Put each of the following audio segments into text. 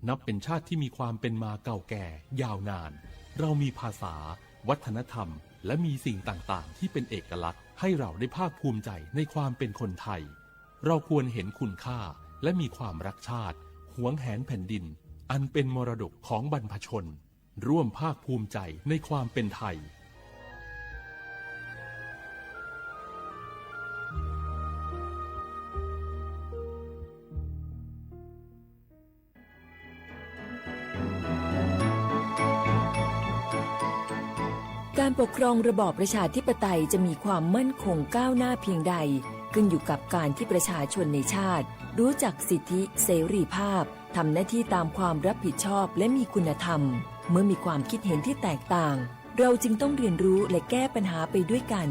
นับเป็นชาติที่มีความเป็นมาเก่าแก่ยาวนาน เรามีภาษา วัฒนธรรม และมีสิ่งต่างๆ ที่เป็นเอกลักษณ์ ให้เราได้ภาคภูมิใจในความเป็นคนไทย เราควรเห็นคุณค่า และมีความรักชาติ หวงแหนแผ่นดิน อันเป็นมรดกของบรรพชน ร่วมภาคภูมิใจในความเป็นไทย การปกครองระบอบประชาธิปไตยจะมีความมั่นคงก้าวหน้าเพียงใด ขึ้นอยู่กับการที่ประชาชนในชาติ รู้จักสิทธิเสรีภาพ ทำหน้าที่ตามความรับผิดชอบและมีคุณธรรม เมื่อมีความคิดเห็นที่แตกต่าง เราจึงต้องเรียนรู้และแก้ปัญหาไปด้วยกัน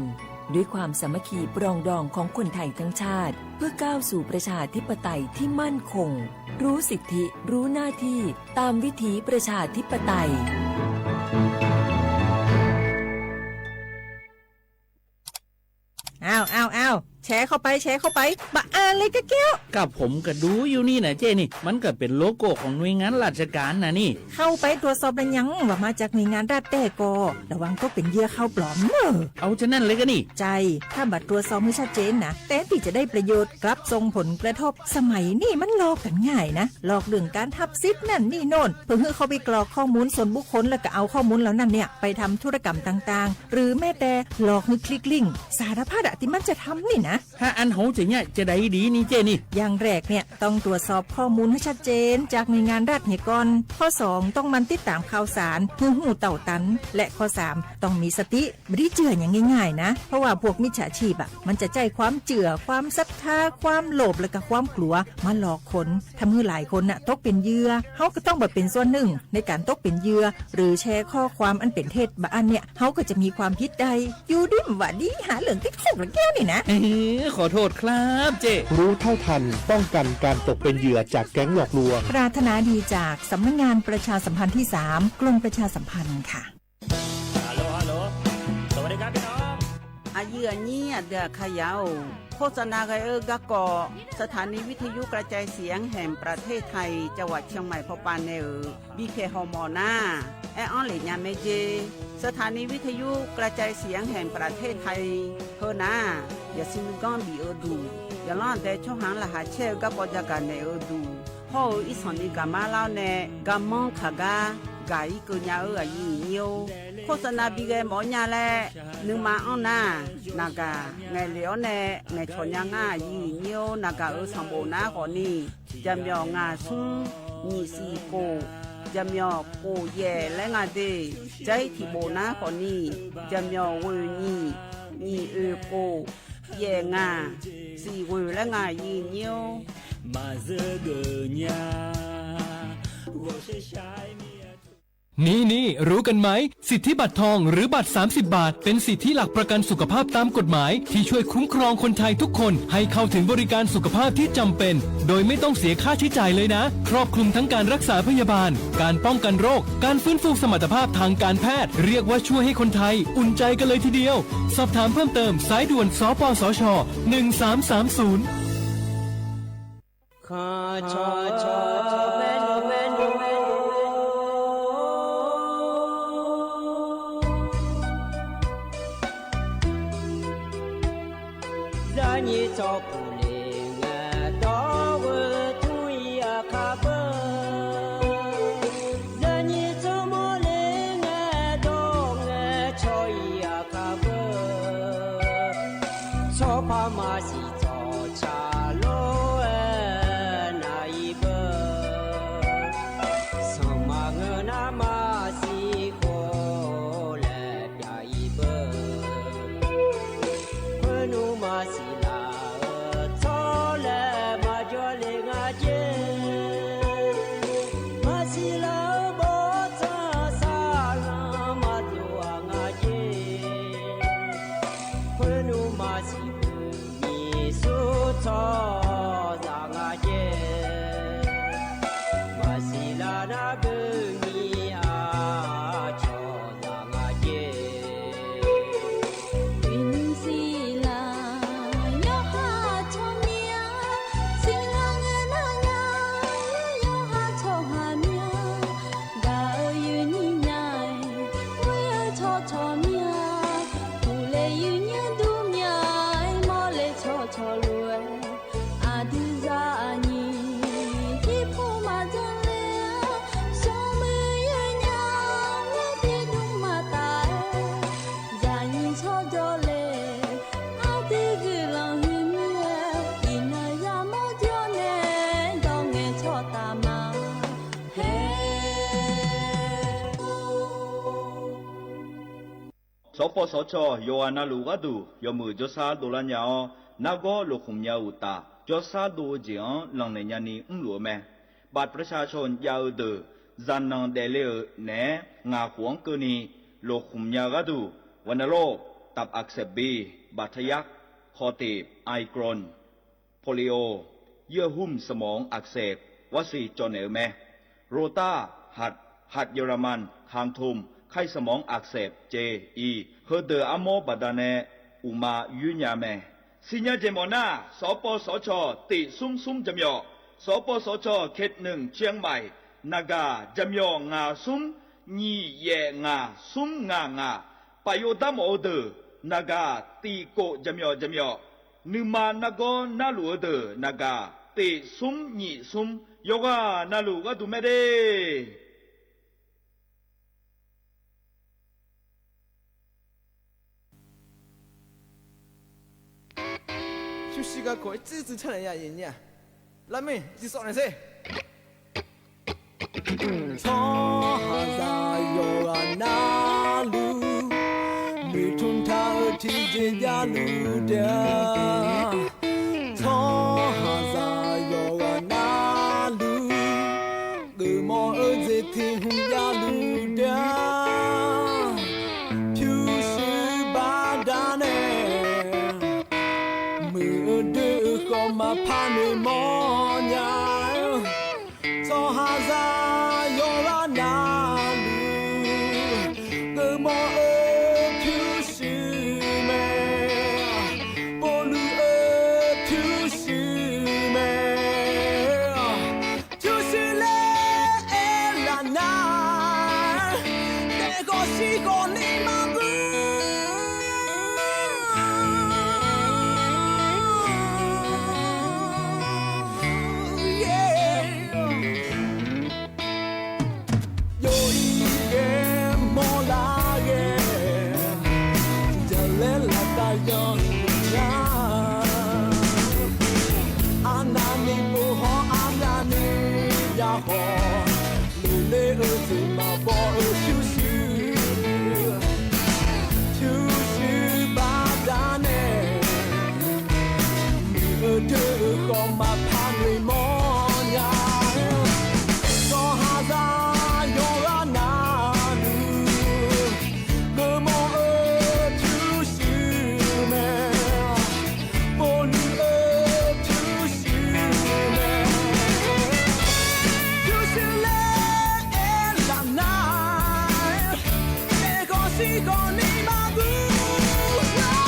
ด้วยความสามัคคีปรองดองของคนไทยทั้งชาติ เพื่อก้าวสู่ประชาธิปไตยที่มั่นคง รู้สิทธิ รู้หน้าที่ ตามวิถีประชาธิปไตย อ้าว อ้าว อ้าว แชร์เข้าไป แชร์เข้าไป บ่อ่านเลยกะแก้ว กะผมกะดูอยู่นี่นะเจ๊นี่ มันกะเป็นโลโก้ของหน่วยงานราชการนะนี่ เข้าไปตรวจสอบแล้วยัง ว่ามาจากหน่วยงานรัฐแต๊ก่อ ระวังตกเป็นเหยื่อข่าวปลอมเน่อ เอาฉะนั้นเลยกะนี่ ใช่ ถ้าบ่ตรวจสอบให้ชัดเจนนะ แทนที่จะได้ประโยชน์ กลับส่งผลกระทบ สมัยนี้มันหลอกกันง่ายนะ หลอกเรื่องการฮับสิทธิ์นั่นนี่โน่น เพื่อหื้อเข้าไปกรอกข้อมูลส่วนบุคคล แล้วก็เอาข้อมูลเหล่านั้นเนี่ย ไปทำธุรกรรมต่างๆ หรือแม้แต่หลอกหื้อคลิกลิงก์ สารพัดอะที่มันจะทำนี่นะ ถ้าอั้นเฮาจะเยียะจะใดดีนี่เจ๊นี่ อย่างแรกเนี่ย ต้องตรวจสอบข้อมูลให้ชัดเจนจากหน่วยงานรัฐเหียก่อน ข้อสอง ต้องหมั่นติดตามข่าวสาร หื้อฮู้เต้าตัน และข้อสาม ต้องมีสติ บ่ได้เจื้ออย่างง่ายๆนะ เพราะว่าพวกมิจฉาชีพอะ มันจะใจ๊ความเจื้อ ความศรัทธา ความโลภ และก็ความกลัว มาหลอกคน ทำหื้อหลายคนน่ะ ตกเป็นเหยื่อ เฮาก็ต้องบ่เป็นส่วนหนึ่งในการตกเป็นเหยื่อ หรือแชร์ข้อความอันเป็นเท็จ บ่อั้นเนี่ย เฮาก็จะมีความผิดได้ อยู่ดีบ่าดี หาเรื่องติดคุกละแก้วนี่นะ เออ ขอโทษครับเจ๊ รู้เท่าทัน ป้องกันการตกเป็นเหยื่อจากแก๊งหลอกลวง ปรารถนาดีจากสำนักงานประชาสัมพันธ์ที่สาม กรมประชาสัมพันธ์ค่ะ ฮัลโหล ฮัลโหล สวัสดีครับพี่น้อง အယုၢ်အညံ အဒုးအခါယၤဧိၤ, โฆษณา ဂဲၤအၢ ကၢ်ကီၢ် สถานีวิทยุกระจายเสียงแห่งประเทศไทย จังหวัดเชียงใหม่ ဖီပာ်နဲၣ်ဧၢ, ဘံၣ်ခဲၣ်ဟီၣ်မီၣ်နၤ, အဲၣ်အီလ့ၣ်ညါမ့ၢ်က့ၤ, สถานีวิทยุกระจายเสียงแห่งประเทศไทย ဟၢနၤ, ယစံးမုၢ်ကီၢ်ဘံၣ်အၢဒူၣ်, ယလီၤဒဲးဆီဟၣ်လၢဟးဆဲးအၢ ကၢ်ကီၢ်ယၤကၢ်နဲၣ်အၢဒူၣ်, ဟီၣ်အၢ အံၣ်ဆီၣ်န့ၢ်ကၤမါလီၤန့ၣ် ကၤမီၣ်ခးဂၤ, ကၤအံၤကၢညါအၢ အယုၢ်အညံဧိၤ, โฆษณา ဘံၣ်ဂဲၤမီၣ်ညါလဲၣ်, နုမၤအီၣ်နၤ, နၤကၤ, ငဲၤလ့ၤအီၤန့ၣ် ငဲၤဆီၣ်ညါငါ အယုၢ်အညံဧိၤ, နၤကၤအၢ ဆၣ်ဘိၣ်နၤဃီၤနံၣ်, ယၤမၠီၣ် ငါးဆူ, နံၣ် သီၣ် ကိၣ်, ယၤမၠီၣ် ကိၣ် ယဲၢ် လၢ ငါး ဒ့ၣ်, ကၠဲထံၣ်ဘိၣ်နၤဃီၤနံၣ်, ယၤမၠီၣ် ဂုၢ် နံၣ်, နံၣ် အုၣ် ကိၣ်, ယဲၢ် ငါး, သီၣ် ဂုၢ် လၢ ငါး အယုၢ်အညံဧိၤ นี่ๆ รู้กันไหม สิทธิบัตรทองหรือบัตร สามสิบ บาท เป็นสิทธิหลักประกันสุขภาพตามกฎหมาย ที่ช่วยคุ้มครองคนไทยทุกคนให้เข้าถึงบริการสุขภาพที่จำเป็น โดยไม่ต้องเสียค่าใช้จ่ายเลยนะ ครอบคลุมทั้งการรักษาพยาบาล การป้องกันโรค การฟื้นฟูสมรรถภาพทางการแพทย์ เรียกว่าช่วยให้คนไทยอุ่นใจกันเลยทีเดียว สอบถามเพิ่มเติม สายด่วน สปสช หนึ่งสามสามศูนย์ Zanye tsawpule nga dawetui akhabe. Zanye tsomole nga daw nga choi akhabe. Tsawpha masi tsawchalo e nai be. Sangma nge na masi ko le pia i be. Penu masi la e စီၤပီစီၤဆီ ယွၤဂၤနၤလိာ်ဂာ်ဒုး ယမုၢ်ကၠီဆါဒိးလၢညါအီၤ, နဂီၢ်လိာ်ဃုာ်မၠါအုၣ်တၢ် ကၠီဆါဒိးအက့ၢ်အီၤ လီၢ်န့ၣ်ညါနံၤ အူလိာ်အမဲာ်, ဘၣ်တြီဆါဆီညါအုၣ်ဒုး စၢ်နၢ်ဒဲးလ့အုၣ်နဲ ငၢ်ဃုာ်အီၤကၢနံၤ လိာ်ဃုာ်မၠါဂာ်ဒုး, ဝဲနလိၣ် တၢ်အၣ်စဲးဘ့ၣ် ဘၣ်ထယၣ် ခီၣ်တ့ၣ် အၣ်ကရိၣ် polio, ယဲၢ်ဟုၣ်စမီၣ်အၣ်စဲး ဝဲစ့ၢ်ကီးန့ၣ်အမဲာ်, ရိတၢ် ဟတ်းယရမၣ် ခၣ်ထူမ် ခၢၣ်စမီၣ်အၣ်စဲး က့အံၤ ဟၢဒၢးအါမီၢ်ဘၣ်ဒါနဲ အူမါယုၢ်ညါမဲာ်, စံညါက့ၤမီၢ်နၢ် စီၤပီစီၤဆီ တ့ၢ်ဆူဆူကၠီမၠီၣ်, စီၤပီစီၤဆီ ခ့ၣ်နုၣ် ကၠံမၢၣ် နဂၤ ကၠီမၠီၣ် ငါးဆူ နံၣ်ယဲၢ်ငါး ဆူငါးငါး, ပယီၤတၢ်မီၢ်အုၣ်ဒုး နဂၤ တံၢ်ကိၣ် ကၠီမၠီၣ် ကၠီမၠီၣ်, နုၢ်မၤနဂီၢ်နၢ်လိာ်အုၣ်ဒုး နဂၤ တ့ၢ်ဆူနံၣ်ဆူ, ယွၤဂၤနၤလိာ်ဂာ်ဒုးမဲာ်ဒ့ၣ် ဆူစံကခိၣ် စံၣ်စူၤဆၣ်န့ၣ်ယၤယံာ်ညါ, လၢမ့ၢ်စံးစီန့ၣ်စ့ၢ်, ဆီဟါစၢ်ယွၤဂၤနၤလူၤ, မုၢ်ထူၣ်ထါအၢထံက့ၤယၤလူၤတၢ်, ဆီဟါစၢ်ယွၤဂၤနၤလူၤ ကမီၤအၢသ့ၣ်ထံၣ်ဟူးယၤလူၤတၢ်, ဖၠူစူဘၣ်ဒါနဲၣ်, မုၢ်အဒၢဃီမၤဖးန့ၢ်မီၢ်ညါ, ဆီဟါစၢ်ယွၤဂၤနၤလူၤ, ကမီၤအၢဖၠူစူမဲာ်, ပိလူၤအၢဖၠူစူမဲာ် ဖၠူစူလၢအဲၣ်လးနၤ, တဲဃီၤစံဃီၤန့ၢ်မၤဘူၣ် ယိၤအံၤဂ့ၤမီၢ်လၢဂ့ၤ, ယလဲၤလီၤတၢ်ယီၤညါ, အနၢ်နံၣ်ပိာ်ဟီၣ်အါမးန့ၣ်ယၤဃီ, လၢလ့အၢသ့ၣ်မၤဘီအၢဖၠူစူ, ဖၠူစူဘၣ်ဒါနဲၣ် မုၢ်အဒၢဃီမၤဖးန့ၢ်မီၢ်ညါ, ဆီဟါစၢ်ယွၤဂၤနၤလူၤ, ကမီၤအၢဖၠူစူမဲာ်, ပိလူၤအၢဖၠူစူမဲာ်, ဖၠူစူလၢအဲၣ်လးနၤ တဲဃီၤစံဃီၤန့ၢ်မၤဘူၣ်,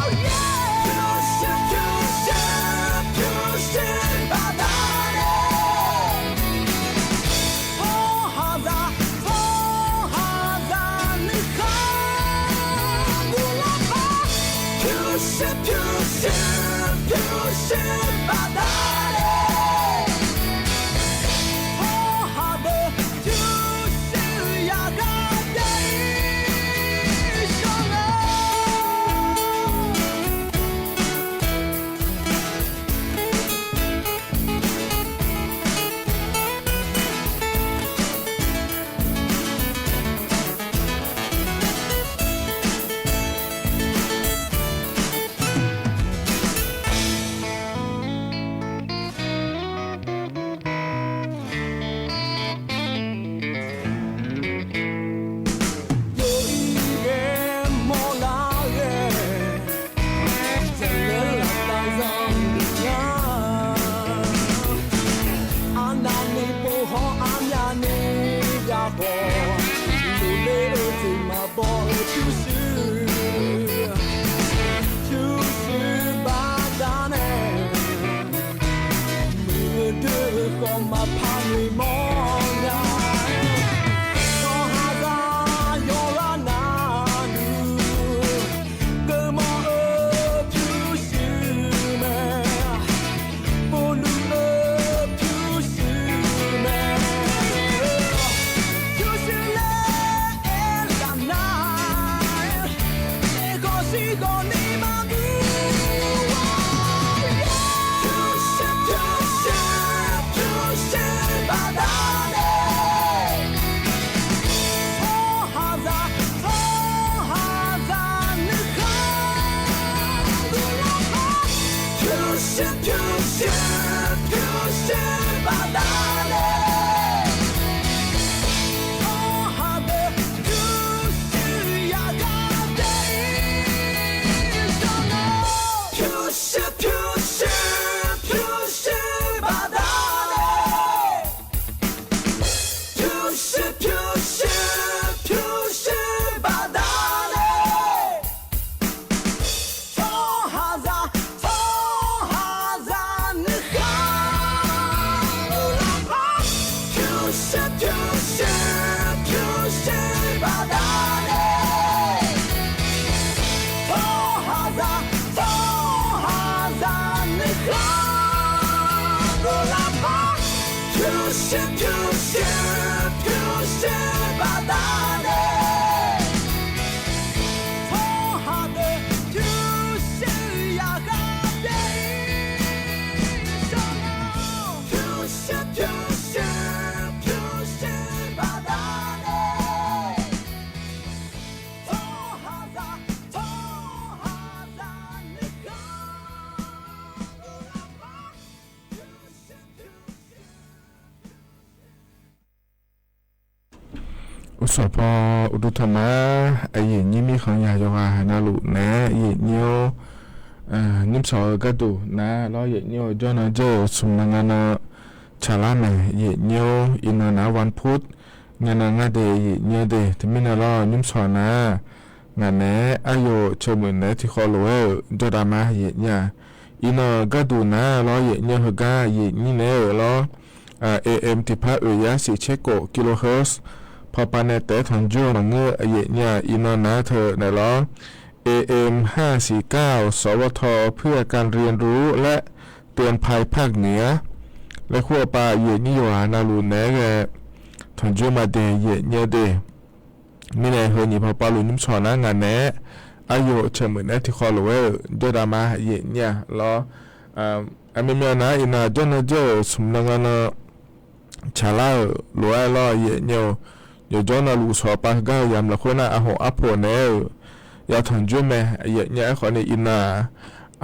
ဖၠူစူ, ဖၠူစူ, ဖၠူစူဘၣ်ဒါနဲၣ်, ဆီဟါစၢ်, ဆီဟါစၢ်နုၢ်ဃါ ဘူၣ်လီၤဖး, ဖၠူစူ, ဖၠူစူ, ဖၠူစူဘၣ်ဒါနဲၣ် ဟီၣ်ဟးဘၢ ဖၠူစူယၤဂၤဒဲး ယီၤလၢယိၤအံၤဂ့ၤမီၢ်လၢဂ့ၤ, ယလဲၤလီၤတၢ်ယီၤညါ, အနၢ်နံၣ်ပိာ်ဟီၣ်အါမးန့ၣ်ယၤဃီ, လၢလ့အၢသ့ၣ်မၤဘီအၢဖၠူစူ, ဖၠူစူဘၣ်ဒါနဲၣ် မုၢ်အဒၢဃီမၤဖးန့ၢ်မီၢ်ညါ, ဆီဟါစၢ်ယွၤဂၤနၤလူၤ, ကမီၤအၢဖၠူစူမဲာ်, ပိလူၤအၢဖၠူစူမဲာ်, ဖၠူစူလၢ အိၣ်ဆိးဖီ အိၣ်ဒိၣ်ထီၣ်မး, အယံာ်ညံမ့ၢ်ဃီယၤ ယဂၤနၤလူၤနဲ အယံာ်ညံအိၣ်, ညၣ်မုၢ်ဆီးဂၤဒိၣ်နၤလီၤ ယံာ်ညံအိၣ် ကၠီနီၤကၠီ ဆူမနၤနၤနီၤ ဆၢလါမဲာ် ယံာ်ညံအိၣ် အံၤနီၤနၤ ဝၣ်ဖုတ် ညါနၤငါဒဲး ယံာ်ညံအိၣ်ဒဲး တမ့ၢ်နၤလီၤ ညၣ်မုၢ်ဆီးနၤ နၤနဲ အယိာ်ဆၢမုၢ်နဲထံဃီလိာ်ဝဲဧၢ ကၠီဒၣ်မါ ယံာ်ညံ အံၤနီၤဂၤဒိၣ်နၤလီၤ ယံာ်ညံဟဂၤ ယံာ်ညံနဲဧၢလီၤ เอเอ็ม တဖၣ်အုးယါ ဆံဆဲကိး กิโลเฮิรตซ์ ဖီပာ်နဲၣ်တဲထီၣ်ကၠိမၤငၢၢ် ယံာ်ညံ အံၤနီၤနၤထၢၣ်နဲၣ်လီၤ เอเอ็ม ห้าสี่เก้า สวท เพื่อการเรียนรู้และเตือนภัยภาคเหนือ လၢဃိာ်ပာ် ယံာ်ညံယွၤနၤလူၤနဲဂဲၤ ထီၣ်ကၠိမၤဒဲး ယံာ်ညံဒဲး မ့ၢ်န့ၣ် ဟဲနံၤဖီပာ်လူၤ ညၣ်မုၢ်ဆီးနၤ နၤနဲ အယိာ်ဆၢမုၢ်နဲထံဃီလိာ်ဝဲဧၢ ကၠီဒၣ်မါ ယံာ်ညံလီၤ အမ့မ့ၢ်နၤ အံၤနၤ ကၠီနီၤကၠီ ဆူမနၤနၤနီၤ ဆၢလါဧၢ လိာ်ဝဲလီၤ ယံာ်ညံဧၢ ယကၠီနီၤလူၤဆီးပာ်ဟဂၤ ယၤမျၢ်ဃိန့ၣ် အဟိၣ်အဖိးနဲဧၢ ယၤထီၣ်ကၠိမဲာ် ယံာ်ညံအဃိန့ၣ် အံၤနၤ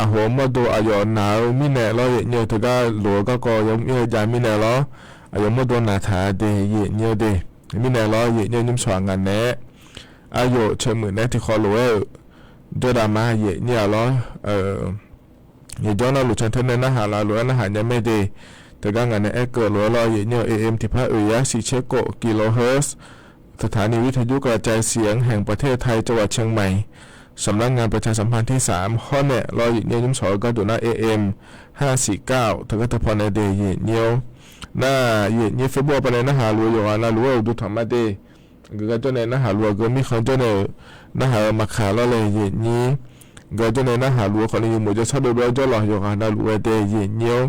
အဟိၣ်မီၢ်ဒိၣ်အယိာ်နၤဧၢ မ့ၢ်နဲၣ်လီၤ ယံာ်ညံတဂၤလိၤဂၤကီး ယမ့ၢ်ယၤမ့ၢ်နဲၣ်လီၤ အယိာ်မီၢ်ဒိၣ်နၤထၢၣ်ဒဲး ယံာ်ညံဒဲး မ့ၢ်နဲၣ်လီၤ ယံာ်ညံ ညၣ်မုၢ်ဆီးနၤနဲ အယိာ်ဆၢမုၢ်နဲထံဃီလိာ်ဝဲဧၢ ကၠီဒၣ်မါ ယံာ်ညံလီၤ ယကၠီနီၤလူၤဆၢထၢၣ်နဲၣ် နဟးလၢလိာ်ဝဲ နဟးညါမဲာ်ဒဲး တဂၤနၤနဲ အဲၣ်ကၢလိာ်ဝဲလီၤ ယံာ်ညံ เอเอ็ม တဖၣ်အုးယါ ဆံဆဲကိး กิโลเฮิรตซ์ สถานีวิทยุกระจายเสียงแห่งประเทศไทย จังหวัดเชียงใหม่ สำนักงานประชาสัมพันธ์ที่สาม ဟီနဲၣ်လီၤ ယံာ်ညံ ညၣ်မုၢ်ဆီးဂၤဒိၣ်နၤ เอเอ็ม ห้าสี่เก้า တဂၤတဖီနဲၣ်ဒဲး ယံာ်ညံ နၤ ယံာ်ညံ Facebook ပာ်န့ၣ် နဟးလူၤယိာ်ဂၤနၤလူၤဝဲ ဒိၣ်ထီၣ်မးဒဲး ကဂၤကၠီန့ၣ် နဟးလူၤအဂ့ၤ မ့ၢ်ဃီကၠီန့ၣ် နဟးမၤခးလီၤလဲၣ် ယံာ်ညံ ကဂၤကၠီန့ၣ် နဟးလူၤအဃိန့ၣ် ယမိၢ်ကၠီဆၣ်ဒိၣ်ဒိၣ်ကၠီလီၤ ယိာ်ဂၤနၤလူၤဝဲဒဲး ယံာ်ညံ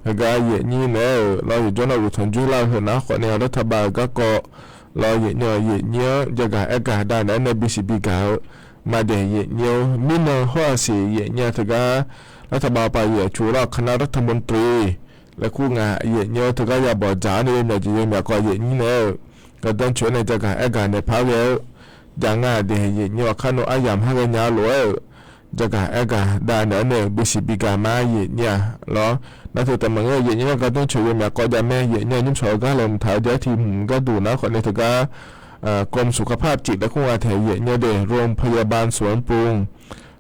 အဂၤ ယံာ်ညံနဲၣ်ဧၢ လီၤယကၠီနီၤလူၤထီၣ်ကၠိလၢဟၢနၤဃိန့ၣ် လၢထးဘၣ်ဂၤကီး လီၤ ယံာ်ညံ ယံာ်ညံ ယၤဂၤအဲၣ်ဂၤဒၣ်နဲၣ် ဘံစံးဘံဂၤ မးဒဲး ယံာ်ညံ မ့ၢ်နဟီၣ်အစံး ယံာ်ညံတဂၤ လၢထးဘၣ်ပာ်ယဲၢ်ဆူလီၤ คณะรัฐมนตรี လၢခူၣ်ငါ ယံာ်ညံတဂၤ ယၤဘီၣ်စၢ်န့ၣ် ယမၠးယံာ်ယမၠးကီး ယံာ်ညံနဲၣ်ဧၢ ကဒၢဆၢန့ၣ် ယၤဂၤအဲၣ်ဂၤန့ၣ် ဖးဂဲၤ ယၤငါဒဲး ယံာ်ညံအခါနီၤ အယၤမၤဟးဂဲၤညါလိာ်ဝဲဧၢ ယၤဂၤအဲၣ်ဂၤဒၣ်နဲၣ်န့ၣ် ဘံစံးဘံဂၤမး ယံာ်ညံလီၤ နသုတမၤဂ့ၤ ယံာ်ညံဂၤဒိၣ်ဆၢ ယမၠးကီးယၤမဲာ် ယံာ်ညံ ညၣ်မုၢ်ဆီးဂၤလဲၤမုၢ်ထါ ယဲထံမုၢ်ဂၤဒိၣ်နၤဃိန့ၣ်တဂၤ กรมสุขภาพจิต လၢခူၣ်ငါထဲ ယံာ်ညံဒဲး โรงพยาบาลสวนปรุง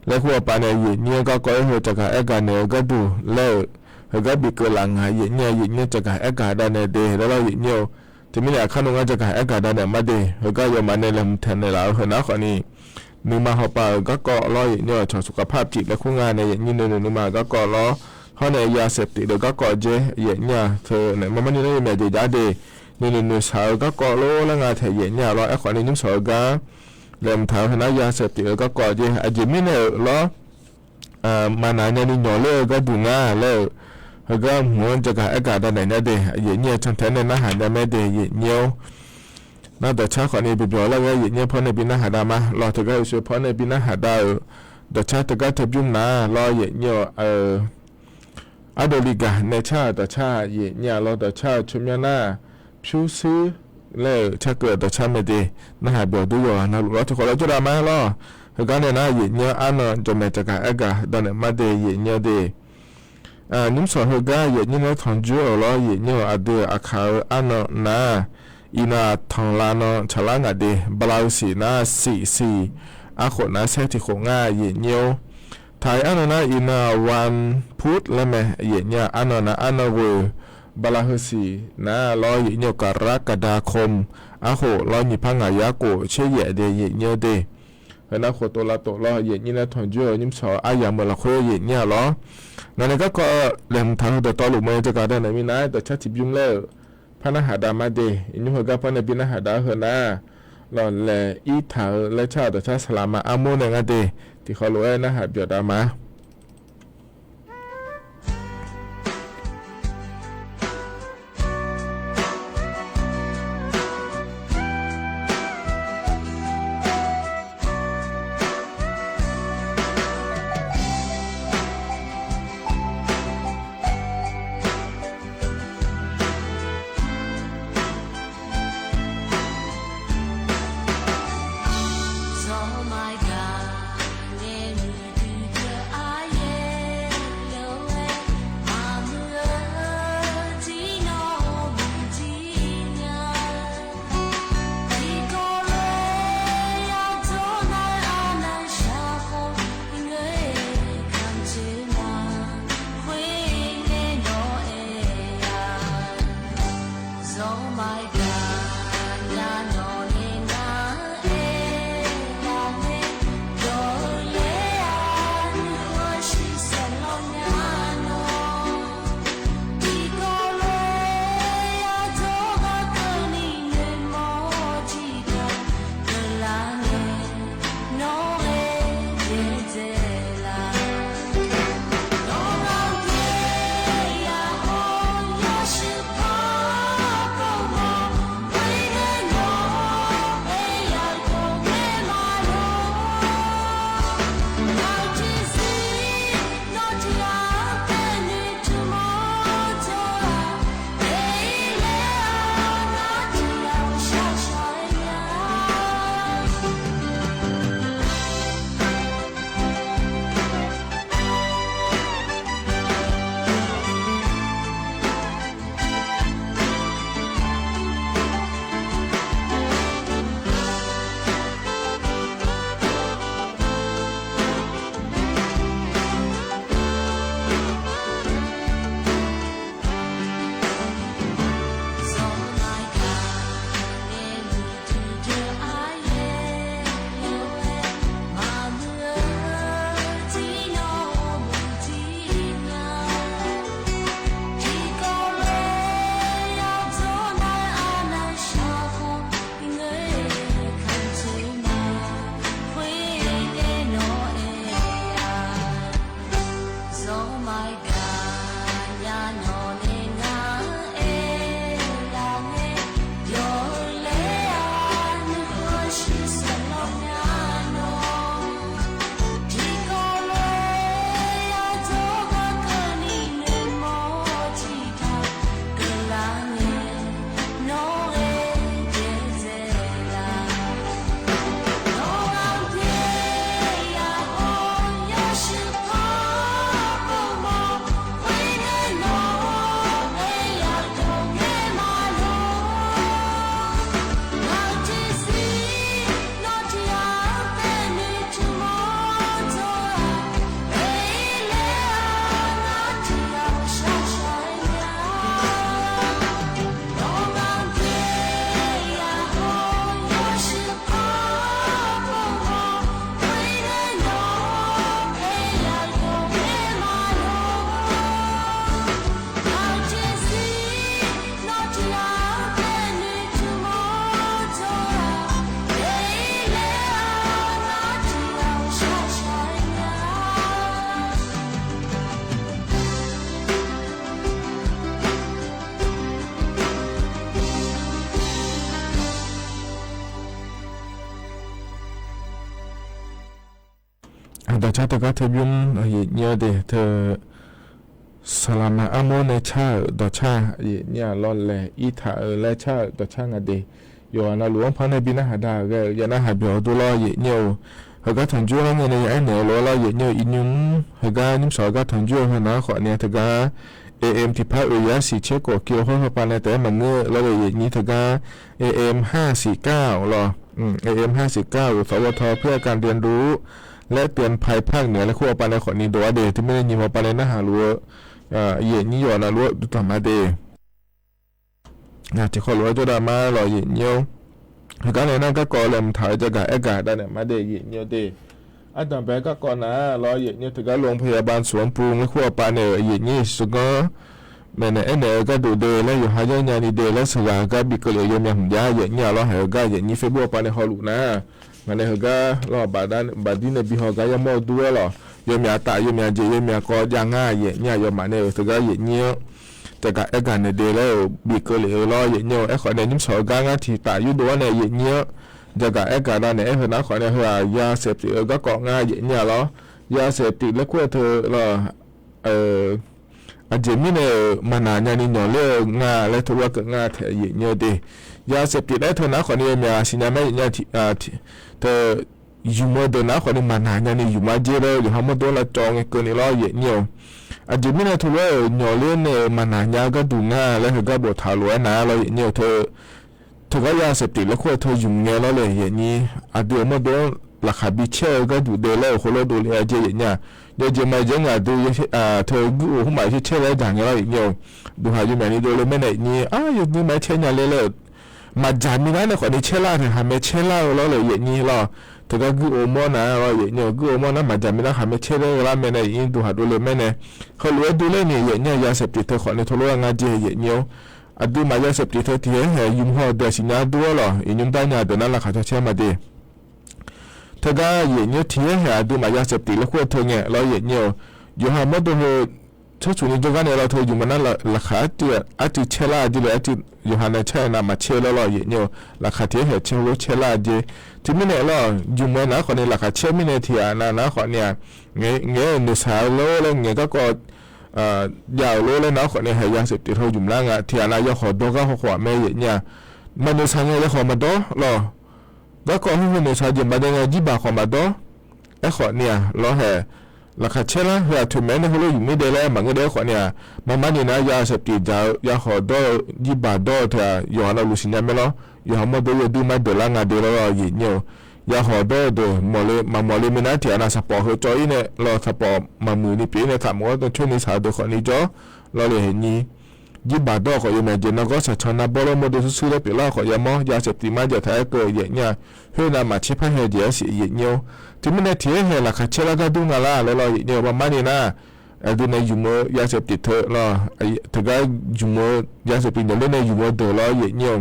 လၢဃိာ်ပာ်န့ၣ် ယံာ်ညံဂၤကီး ဟဲဟၢယၤဂၤအဲၣ်ဂၤန့ၣ် ဂၤဒိၣ်လဲၣ်ဧၢ ဟဲဂၤဘံၣ်ကလးငါ ယံာ်ညံ ယံာ်ညံယၤဂၤအဲၣ်ဂၤဒၣ်နဲၣ်ဒဲး လၢလီၤ ယံာ်ညံဧၢ တမံၤန့ၣ် အခါနီၤ ယၤဂၤအဲၣ်ဂၤဒၣ်နဲၣ်မးဒဲး ဟဲဂၤယီၤမးန့ၣ် လဲၤမုၢ်ထဲန့ၣ်လၢ ဟၢနၤဃိန့ၣ် နုာ်မၤဟီၣ်ပာ်ဂၤကီးလီၤ ယံာ်ညံ ကရူၢ်စူးကဖၣ်ပစံး လၢခူၣ်ငါန့ၣ် ယံာ်ညံန့ၣ် နုာ်မၤဂၤကီးလီၤ ဟီန့ၣ် ယၤစဲးပတံးဒီးဂၤကီးကဲ ယံာ်ညံ သၢန့ၣ် မ့မ့ၢ်န့ၣ်လၢ ယမၠးယံာ်ယၤဒဲး နုာ်နုာ်နုာ်ဆးဂၤကီးလီၤ လၢငါထဲ ယံာ်ညံလီၤ အဲၣ်ဃိန့ၣ် ညၣ်မုၢ်ဆီးဂၤ လဲၤမုၢ်ထါ ဟၢနၤ ယၤစဲးပတံးဒီးဂၤကီးကဲ အယံာ်မ့ၢ်န့ၣ်လီၤ မၤနၤညါနံၤညီလၢဂၤဒိၣ်နၤလၢ ဟဲဂၤမုၢ် ယၤဂၤအဲၣ်ဂၤဒၣ်နဲၣ်ညါဒဲး ယံာ်ညံ ဆၢထၢၣ်နဲၣ် နဟးညါမဲာ်ဒဲး ယံာ်ညံ နဒီးဆါဃိန့ၣ် ပပျီၤလၢဂၤ ယံာ်ညံ ဖီန့ၣ် ပနၢ်ဟးဒါမး လီၤတဂၤအံၤ စှၤဖီန့ၣ် ပနၢ်ဟးဒါဧၢ ဒီးဆါတဂၤတဘျုးနၤ လီၤ ယံာ်ညံ အဒိးလံၤဂၤ နဲၣ်ဆါ ဒီးဆါ ယံာ်ညံလီၤ ဒီးဆါ ဆူမဲာ်ညါ ဖၠူစူ လၢဆါကၢၢ်ဒီးဆါမဲာ်ဒဲး နဟးဘၣ်ဒုးယီၤ နလူၤလီၤထံဃီလၢကၠိဒၣ်မးလီၤ ဟဲဂၤန့ၣ်နၤ ယံာ်ညံအါနီၢ် ကၠီမဲာ် ယၤဂၤအဲၣ်ဂၤ ဒီးနဲၣ်မးဒဲး ယံာ်ညံဒဲး ညၣ်မုၢ်ဆီးဟဲဂၤ ယံာ်ညံန့ၣ် ထီၣ်ကၠိအီၤလီၤ ယံာ်ညံ အဒုးအခးဧၢ အါနီၢ်နၤ အံၤနၤ ထီၣ်လါနီၢ် ဆၢလါငါဒဲး ဘျါစံးနၤ စံးစံး အဃိးနၤ ဆဲးထံးဃိးငါ ယံာ်ညံ ထဲအါနီၢ်နၤ အံၤနၤ ဝၣ်ဖုတ် လၢမဲာ် ယံာ်ညံ အါနီၢ်နၤ အါနီၢ်ဂ့ၤ ဘျါဟၢစံးနၤ လီၤ ယံာ်ညံ ကရကဒါ ခိၣ် အဃိးလီၤ နံၣ်ဖးငါယၤကိး ဆံယဲၢ်ဒဲး ယံာ်ညံဒဲး ဟဲနၤဃိးတိၤလါတိၤလီၤ ယံာ်ညံန့ၣ် ထီၣ်ကၠိ ညၣ်မုၢ်ဆီး အါယၤမုၢ်လီၤခွဲ ယံာ်ညံလီၤ နၤန့ၣ် ဂၤကီး လဲၤမုၢ်ထါ ဟဲဒီးတီလိာ်မ့ၢ် ယၤဂၤဒၣ်နဲၣ်မံၤနၤ ဒီးဆါတဘျုးလၢ ဖးနၢ်ဟးဒါမးဒဲး ညၣ်မုၢ်ဟဲဂၤ ဖီန့ၣ် ပနၢ်ဟးဒါဟၢနၤ လီၤလဲၤအံၤထး လၢဆၣ်ဒီးဆၣ်ဆလးမး အါမိၢ်န့ၣ်ဂၤဒဲး ထံဃီလိာ်ဝဲ နဟးဘၣ်ဒါမး ဒီးဆၣ်တဂၤထၢဘျုး ယံာ်ညိဒ့ၣ် ထၢ စလၤမၤအါမိၢ်န့ၣ်ဆၣ်ဧၢ ဒီးဆၣ် ယံာ်ညိလီၤလဲၤအံထးဧၢ လဲၤဆၣ်ဧၢ ဒီးဆၣ်ဂၤဒ့ၣ် ယွၤနလူၤအိၣ်ဖီန့ၣ်ဘံနၢ်ဟးဒါဂ့ၤ ယနၢ်ဟးဘၣ်အီၤဒိလီၤ ယံာ်ညိဧၢ ဟဲဂၤထီၣ်ကၠိလီၤန့ၣ် ယအဲၣ်န့ၣ်လီၤလီၤ ယံာ်ညိအံညိ ဟဲဂၤနံၣ်မစီၤဟဲဂၤထီၣ်ကၠိဟဲနၤဃီန့ၣ် တဂၤ ཨ့ၣ်အ့ၣ်ထံဖးအုးယါစံးဆ့ကိးက့ၤအဃိ ဟီၣ်ပၢ်န့ၣ် တအဲၣ်မၤငၢၢ်လီၤဒီး ယံာ်ညိတဂၤ ཨ့ၣ်အ့ၣ်ဟးစံးကၢ်ဧိၤလီၤ เอ็มห้าสิบเก้า สวท เพื่อการเรียนรู้และเตือนภัยภาคเหนือ လၢဃိအီၤပၢ်န့ၣ်ဃီန့ၣ် ဒိးဝဲဒၣ် တမ့ၢ်လၢနံၣ်မီၤပၢ်န့ၣ် နၢ်ဟးလူၤဧၢ ယံာ်ညိယွၤနလူၤတၢ်မၤဒ့ၣ် တခီလီၤဝဲကၠိဒၣ်မါလီၤ ယံာ်ညိ ဟဲဂၤန့ၣ် နၢ်ကၢ်ကီးလဲၤမထးဝဲကဂၤအဲၣ်ဂၤဒၣ်န့ၣ် မၤဒ့ၣ် ယံာ်ညိဒ့ၣ် အတၢ်ဘဲကၢ်ကီးနၤလီၤ ယံာ်ညိတဂၤ โรงพยาบาลสวนปรุง လၢဃိအီၤပၢ်န့ၣ် ယံာ်ညိစ့ၢ်ကီး မ့ၢ်န့ၣ် အဲၣ်န့ၣ်အဂၤဒိၣ်ဒ့ၣ် လၢယိၤဟၣ်ယဲၢ်ညါနံၤဒ့ၣ် လၢစှၤဂၤအဂၤဘံၣ်ကလံး ယိၤမၠးမူဒါ ယံာ်ညိလီၤ ဟဲဂၤ ယံာ်ညိ Facebook အီၤပၢ်န့ၣ် ဟီလူၤနၤ မ့ၢ်န့ၣ် ဟဲဂၤလီၤ ဘၣ်ဒ်န့ၣ် ဘၣ်ဒ်န့ၣ် ဘံၣ်ဟီၣ်ဂၤ ယမိၢ်ဒူဝဲလီၤ ယိၤမၠးတၢ် ယိၤမၠးက့ၤ ယိၤမၠးကီးဒ်နၤ ယံာ်ညိ ယိၤမၠးန့ၣ် တဂၤ ယံာ်ညိ တဂၤအဲၣ်ဂၤန့ၣ်ဒ့ၣ်လၢ ဘံၣ်ကလံးအၢလီၤ ယံာ်ညိ အဲၣ်ဃီန့ၣ် နံၣ်မစီၤအဂၤ နါထံၣ်တၢ်ယူၢ်ဒိၣ်ဝဲန့ၣ် ယံာ်ညိ တဂၤအဲၣ်ဂၤဒၣ်န့ၣ် အဲၣ်ဃီနၤဃီန့ၣ် ဟဲဂၤ ယၤစဲးပတံးအဂၤကီးနၤ ယံာ်ညိလီၤ ယၤစဲးပတံးလၢကွဲးထၢလီၤ အယံာ်မံန့ၣ် မၤနၤညါန့ၣ် ညီၣ်လၢအဂၤ လၢထဝဲကဂၤထဲ ယံာ်ညိဒ့ၣ် ယၤစဲးပတံးလၢထၢနၤဃီန့ၣ် ယိၤမၠးစံးညါမ့ၢ်ယံာ်ညိ တ ယူၤမၢဒၢးနၤဃီန့ၣ် မၤနၤညါန့ၣ် ယူၤမးက့လၢ ယိၤဟၣ်မၢဒိလၢကၠီငဲကၢန့ၣ်လီၤ ယံာ်ညိဧိၤ အယံာ်မံန့ၣ် ထဝဲညီၣ်လၢန့ၣ် မၤနၤညါကဒူၣ်နၤ လၢဟဲဂၤဘိးထးလိာ်ဝဲနၤလီၤ ယံာ်ညိဧိၤ ထ တဂၤယၤစဲးပတံးလၢကွဲးထၢ ယူၤမၠဲလီၤလဲၣ် ယံာ်ညိ အဒုးအမၢဒိ လၢခးဘံၣ်ဆဲးအဂၤဒူၣ်ဒဲးလၢအဃိလၢဒိးလဲၤအက့ ယံာ်ညိ ယဲယဲမၤယဲန့ၣ် အဒုး ထၢဂုၢ်အိၣ်ဟူမး ယဆဲးလဲၣ်ဒၣ်န့ၣ်လီၤ ယဲန့ၣ်, ဒုးဟးယမဲာ်န့ၣ်ဒိးလၢမဲာ်န့ၣ် ယဲန့ၣ် အါ ယဒုးမၤဆဲးညါလဲၣ်လၢ မၤယၤမံၤနါန့ၣ်ဃီန့ၣ် ဆဲးလၢ် ဟးမၤဆဲးလၢ်လီၤလၢယဲန့ၣ်လီၤ, တဂၤဂုၢ်အိၣ်မီနၤလီၤ ယဲန့ၣ် ဂုၢ်အိၣ်မီနၤ မၤယၤမံၤနါ ဟးမၤဆဲးလၢ်လၢမဲာ်န့ၣ် ယဲန့ၣ် ဒုးဟးဒိးလၢမဲာ်န့ၣ်, ဟဲလီၤဝဲဒုးလဲၣ်န့ၣ် ယဲန့ၣ် ယၤစဲးပတံးထၢဃီန့ၣ် ထီၣ်လီၤဝဲငါဒ် ယဲန့ၣ်, အဒုးမၤယၤစဲးပတံးထၢ ထံၣ်ဟဲဟဲ ယုၢ်ဟီၣ်ဒၢးစံၣ်ညါဒိလီၤ ယညိဘၣ်ညါဒၢးနါလၢခးဆီဆဲးမးဒ် ထၢဂၤ ယဲန့ၣ် ထံၣ်ဟဲဟဲ အဒုးမၤယၤစဲးပတံးလၢဃိထၢန့ၣ်လီၤ ယဲန့ၣ်, ယိၤဟၣ်မီၢ်ဒိၣ် ဆၢဆူၣ်န့ၣ် တဂၤန့ၣ်လီၤ ထၢယုၢ်မၤနါလၢခး အတုၤဆဲးလၢ်ဒ်လဲၣ် အတုၤ ယိၤဟၣ်န့ၣ်ဆဲးနါမၤဆဲးလီၤလီၤ ယဲန့ၣ်, လၢခးထံၣ်ဟဲဆဲးလၢဆဲးလၢ်ဒ်, ထံမ့ၢ်န့ၣ်လီၤ ယုၢ်မၤနါဃီန့ၣ် လၢခးဆဲးမ့ၢ်န့ၣ် ထံၣ်အနါနါဃီန့ၣ် ငဲၤနုာ်ဆါလီၤလၢ ငဲၤကီၢ်ကီၢ် ယၤလီၤလၢနါဃီန့ၣ် ဟဲယၤစဲးပတံးထၢယုၢ်မၤနါ ထံၣ်အနါယၤဃီၤဒီဂၤဃီဃီမဲ ယဲန့ၣ်, မၤနုာ်ဆါန့ၣ် ယၤဃီၤမၤဒီလီၤ ဂၤကီၢ်ဟဲဟဲနုာ်ဆါယဲမၤဒဲန့ၣ် ယံၣ်ဘၣ်ဃီၤမၤဒီ, အဲဃီန့ၣ်လီၤဟဲ, လၢခးဆဲးလၢ ဟဲအထၢၣ်မဲန့ၣ် ဟိလၢယုၢ်မ့ၢ်ဒဲးလၢ မၤငဲၢ်ဒဲးဃီန့ၣ်, မၤမၤန့ၢ်နၤ ယၤစဲးပတံးယၤဃီၤဒီ ယံၣ်ဘၣ်ဒီထၢ ယိၤဟၣ်နီၢ်လူၤစံၣ်ညါမဲာ်လီၤ, ယိၤဟၣ်မီၢ်ဒိၣ်ယဲဒုးမၤဒၢးလၢငါဒဲးလီၤလီၤ ယဲန့ၣ်, ယၤဃီၤဒီဒီး မၤမီၢ်လၢမ့ၢ်နၤထံၣ်အနါ သးပီၣ်ဟဲကၠီအံၤန့ၣ်လီၤ သးပီၣ်မၤမုာ်န့ၣ်ပ့ၤန့ၣ် သးမုာ်အီၤတဆၢန့ၣ် ဆးဒၢးဃီန့ၣ်ကၠီ လီၤလၢဟဲန့ၣ် ယံၣ်ဘၣ်ဒီဃီယဲမၤယဲနဂီၢ် ဆၣ်ဆီနါဘီလၢမီၢ်ဒိၣ်ဆူဆူလၢပျဲလၢဃီယဲမီၢ် ယၤစဲးပတံးမၤယဲထးကၢ ယဲန့ၣ်, ဟဲနါမၤဆဲးဖးဟဲယဲစံး ယဲန့ၣ်, ထံမ့ၢ်န့ၣ်ထံၣ်ဟဲလၢခးဆဲးလၢဂၤဒိၣ်နၤလၢ လီၤလီၤ ယဲန့ၣ် မၤမၤန့ၢ်နၤ, အဒုးန့ၣ်ယုၢ်မၤယၤစဲးပတံးထၢလီၤ, တဂၤယုၢ်မၤယၤစဲးပတံးန့ၣ်လၢန့ၣ် ယုၢ်မၤဒၢးလီၤ ယဲန့ၣ်,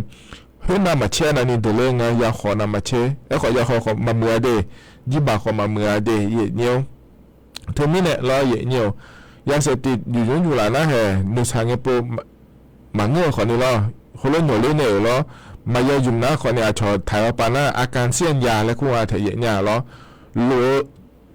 ဟဲနါမၤဆဲးနၤန့ၣ်ဒၢးလၢငါ ယၤဃီၤနါမၤဆဲး အဲဃီယၤဃီၤဃီၤမၤမုာ်အဒဲး, ယံၣ်ဘၣ်ဃီၤမၤမုာ်အဒဲး ယဲန့ၣ် ထၢမ့ၢ်န့ၣ်လီၤ ယဲန့ၣ်, ယၤစဲးပတံးယုၢ်ယူယူၢ်လၢနၤဟဲ နုာ်ဆါငဲၢ်ပိ မၤငဲၢ်ဃီန့ၣ်လီၤ, ဃိလၢညီၣ်လၢန့ၣ်လီၤ, မၤယၤယုၢ်မၤနါဃီန့ၣ် အဆီၣ်ထၢၣ်အပာ်နါ အကၣ်စံၣ်ယၤလၢခိၣ်အထၢၣ် ယဲန့ၣ်လီၤ, လိၣ်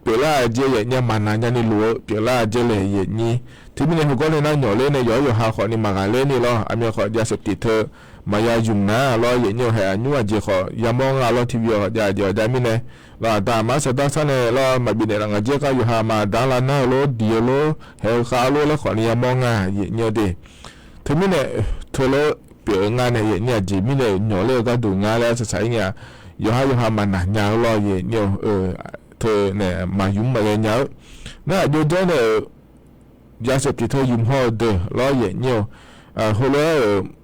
ပျဲလၢအယဲ ယဲန့ၣ် မၤနၤညါန့ၣ်လိၣ် ပျဲလၢအယဲလဲၣ် ယဲန့ၣ်, ထံမ့ၢ်န့ၣ် ဟဲဂီၢ်လၢနၤညီၣ်လၢန့ၣ် ယီၤယိၤဟၣ်ဃီန့ၣ် မၤဂၤလဲၣ်န့ၣ်လီၤ, အမ့ၢ်ဃီ ယၤစဲးပတံးထၢ မၤယၤယုၢ်မၤနါလီၤ ယဲန့ၣ် ဟဲအညူအယဲၢ်ဃီ ယၤမီၢ်ငါလီၤ ထံဝံၤအီၤ ယၤယဲၢ်ဒၣ်မ့ၢ်န့ၣ်, လီၤအတၢ်မၤစၢၤတၢ်ဆါန့ၣ်လီၤ မၤဘံးန့ၣ်လီၤ ငါယဲၢ်ကီၢ်ယိၤဟၣ်မၤဒါလၢနၤလိၤ ဒံးလိၤ ဟဲဃါလိၤလၢဃီန့ၣ် ယၤမီၢ်ငါ ယဲန့ၣ်ဒၣ် ထံမ့ၢ်န့ၣ် ထၢလၢပှဲၤအငါန့ၣ် ယဲန့ၣ် အယံာ်မ့ၢ်န့ၣ် ညီၣ်လၢအဂၤဒိၣ်ငါလၢအစစံးအံၤန့ၣ်, ယိၤဟၣ်ယိၤဟၣ်မၤနၤညါလီၤ ယဲန့ၣ်, ထၢန့ၣ် မၤယူၤမၤဂဲၤညါဧၢ, နအဒိဒ်န့ၣ် ယၤစဲးပတံးထၢယုၢ်မၤဟီၣ်ဒၢးလီၤ ယဲန့ၣ်, ဟိလၢ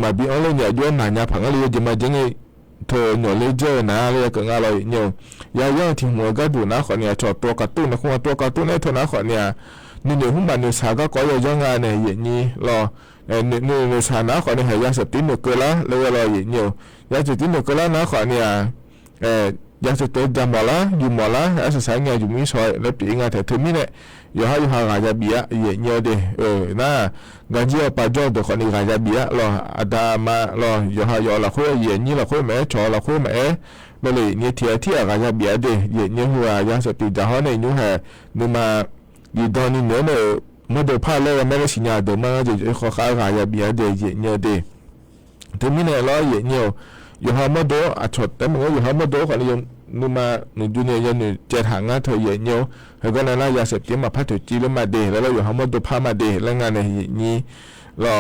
မၤဘံအီၤလၢန့ၣ် အဒိနၤညါဖးငါလၢယဲယမၤယဲန့ၣ်, ထၢညီၣ်လၢယဲနၤလၢယကငါလီၤ ယဲန့ၣ်, ယၤယဲထံၣ်မူအဂၤဒိၣ်နၤဃီန့ၣ် အဆီၣ်တြီကၢ်တိၢ်န့ၣ် ခိၣ်မၤတြီကၢ်တိၢ်န့ၣ် ထၢနၤဃီန့ၣ် နုာ်နုာ်ဟူမးနုာ်ဆါဂၤကီယဲယီငါန့ၣ် ယဲန့ၣ်လီၤ, နုာ်နုာ်ဆါနၤဃီန့ၣ် ဟဲယၤစဲးပတံးနုာ်ကၢလၢ်လၢဝဲလီၤ ယဲန့ၣ်, ယၤစဲးပတံးနုာ်ကၢလၢ်နၤဃီန့ၣ် ယၤစဲးပတံးယၤမီၢ်လၢ ယုၢ်မီၢ်လၢ အစစံးအံၤန့ၣ် ယုၢ်မံဆိးလၢပျံၤအံၤငါထဲထၢမံန့ၣ်, ယိၤဟၣ်ယိၤဟၣ်ဂၤယၤဘံးဧါ ယဲန့ၣ်ဒၣ်, န ဂၤယဲအပာ်ကၠီဒၢးဃီန့ၣ် ဂၤယၤဘံးဧါလီၤ အတၢ်မၤလီၤ ယိၤဟၣ်ယိၤလီၤဃိ ယဲန့ၣ်လီၤဃိမးအဲၣ် ဆီၣ်လီၤဃိမးအဲၣ်, လီၤလၢယဲန့ၣ်ထံၣ်အထံၣ်အဂၤယၤဘံးဧါဒၣ် ယဲန့ၣ်ဟူဧါ ယၤစဲးပတံးယၤဟီန့ၣ် ညိဟဲ နုာ်မၤ ယံာ်ဒီနံၤန့ၣ်န့ၣ် မီၢ်ဒိၣ်ဖးလၢမဲာ်လၢစံၣ်ညါဒၢးမၤ ယဲဃီဃါဂၤယၤဘံးဧါဒၣ် ယဲန့ၣ်ဒၣ် တမံၤန့ၣ်လီၤ ယဲၣ်ညိၣ်, ယိၤဟၣ်မီၢ်ဒိၣ် အဆီၣ်တဲမ့ၢ် ယိၤဟၣ်မီၢ်ဒိၣ်ဃီန့ၣ် ယနုာ်မၤ နုာ်ဒုးန့ၣ် ယနုာ်ကဲထီၣ်ငါထၢၣ်ယဲၣ်ညိၣ်, ဟဲကီးနၤနၤ ယၤစဲးပတံးမၤဖးထၢၣ်ကံလၢမၤဒဲး လၢလၢယိၤဟၣ်မီၢ်ဒိၣ်ဖးမၤဒဲး လၢငါန့ၣ်ယဲၣ်ညိၣ်လီ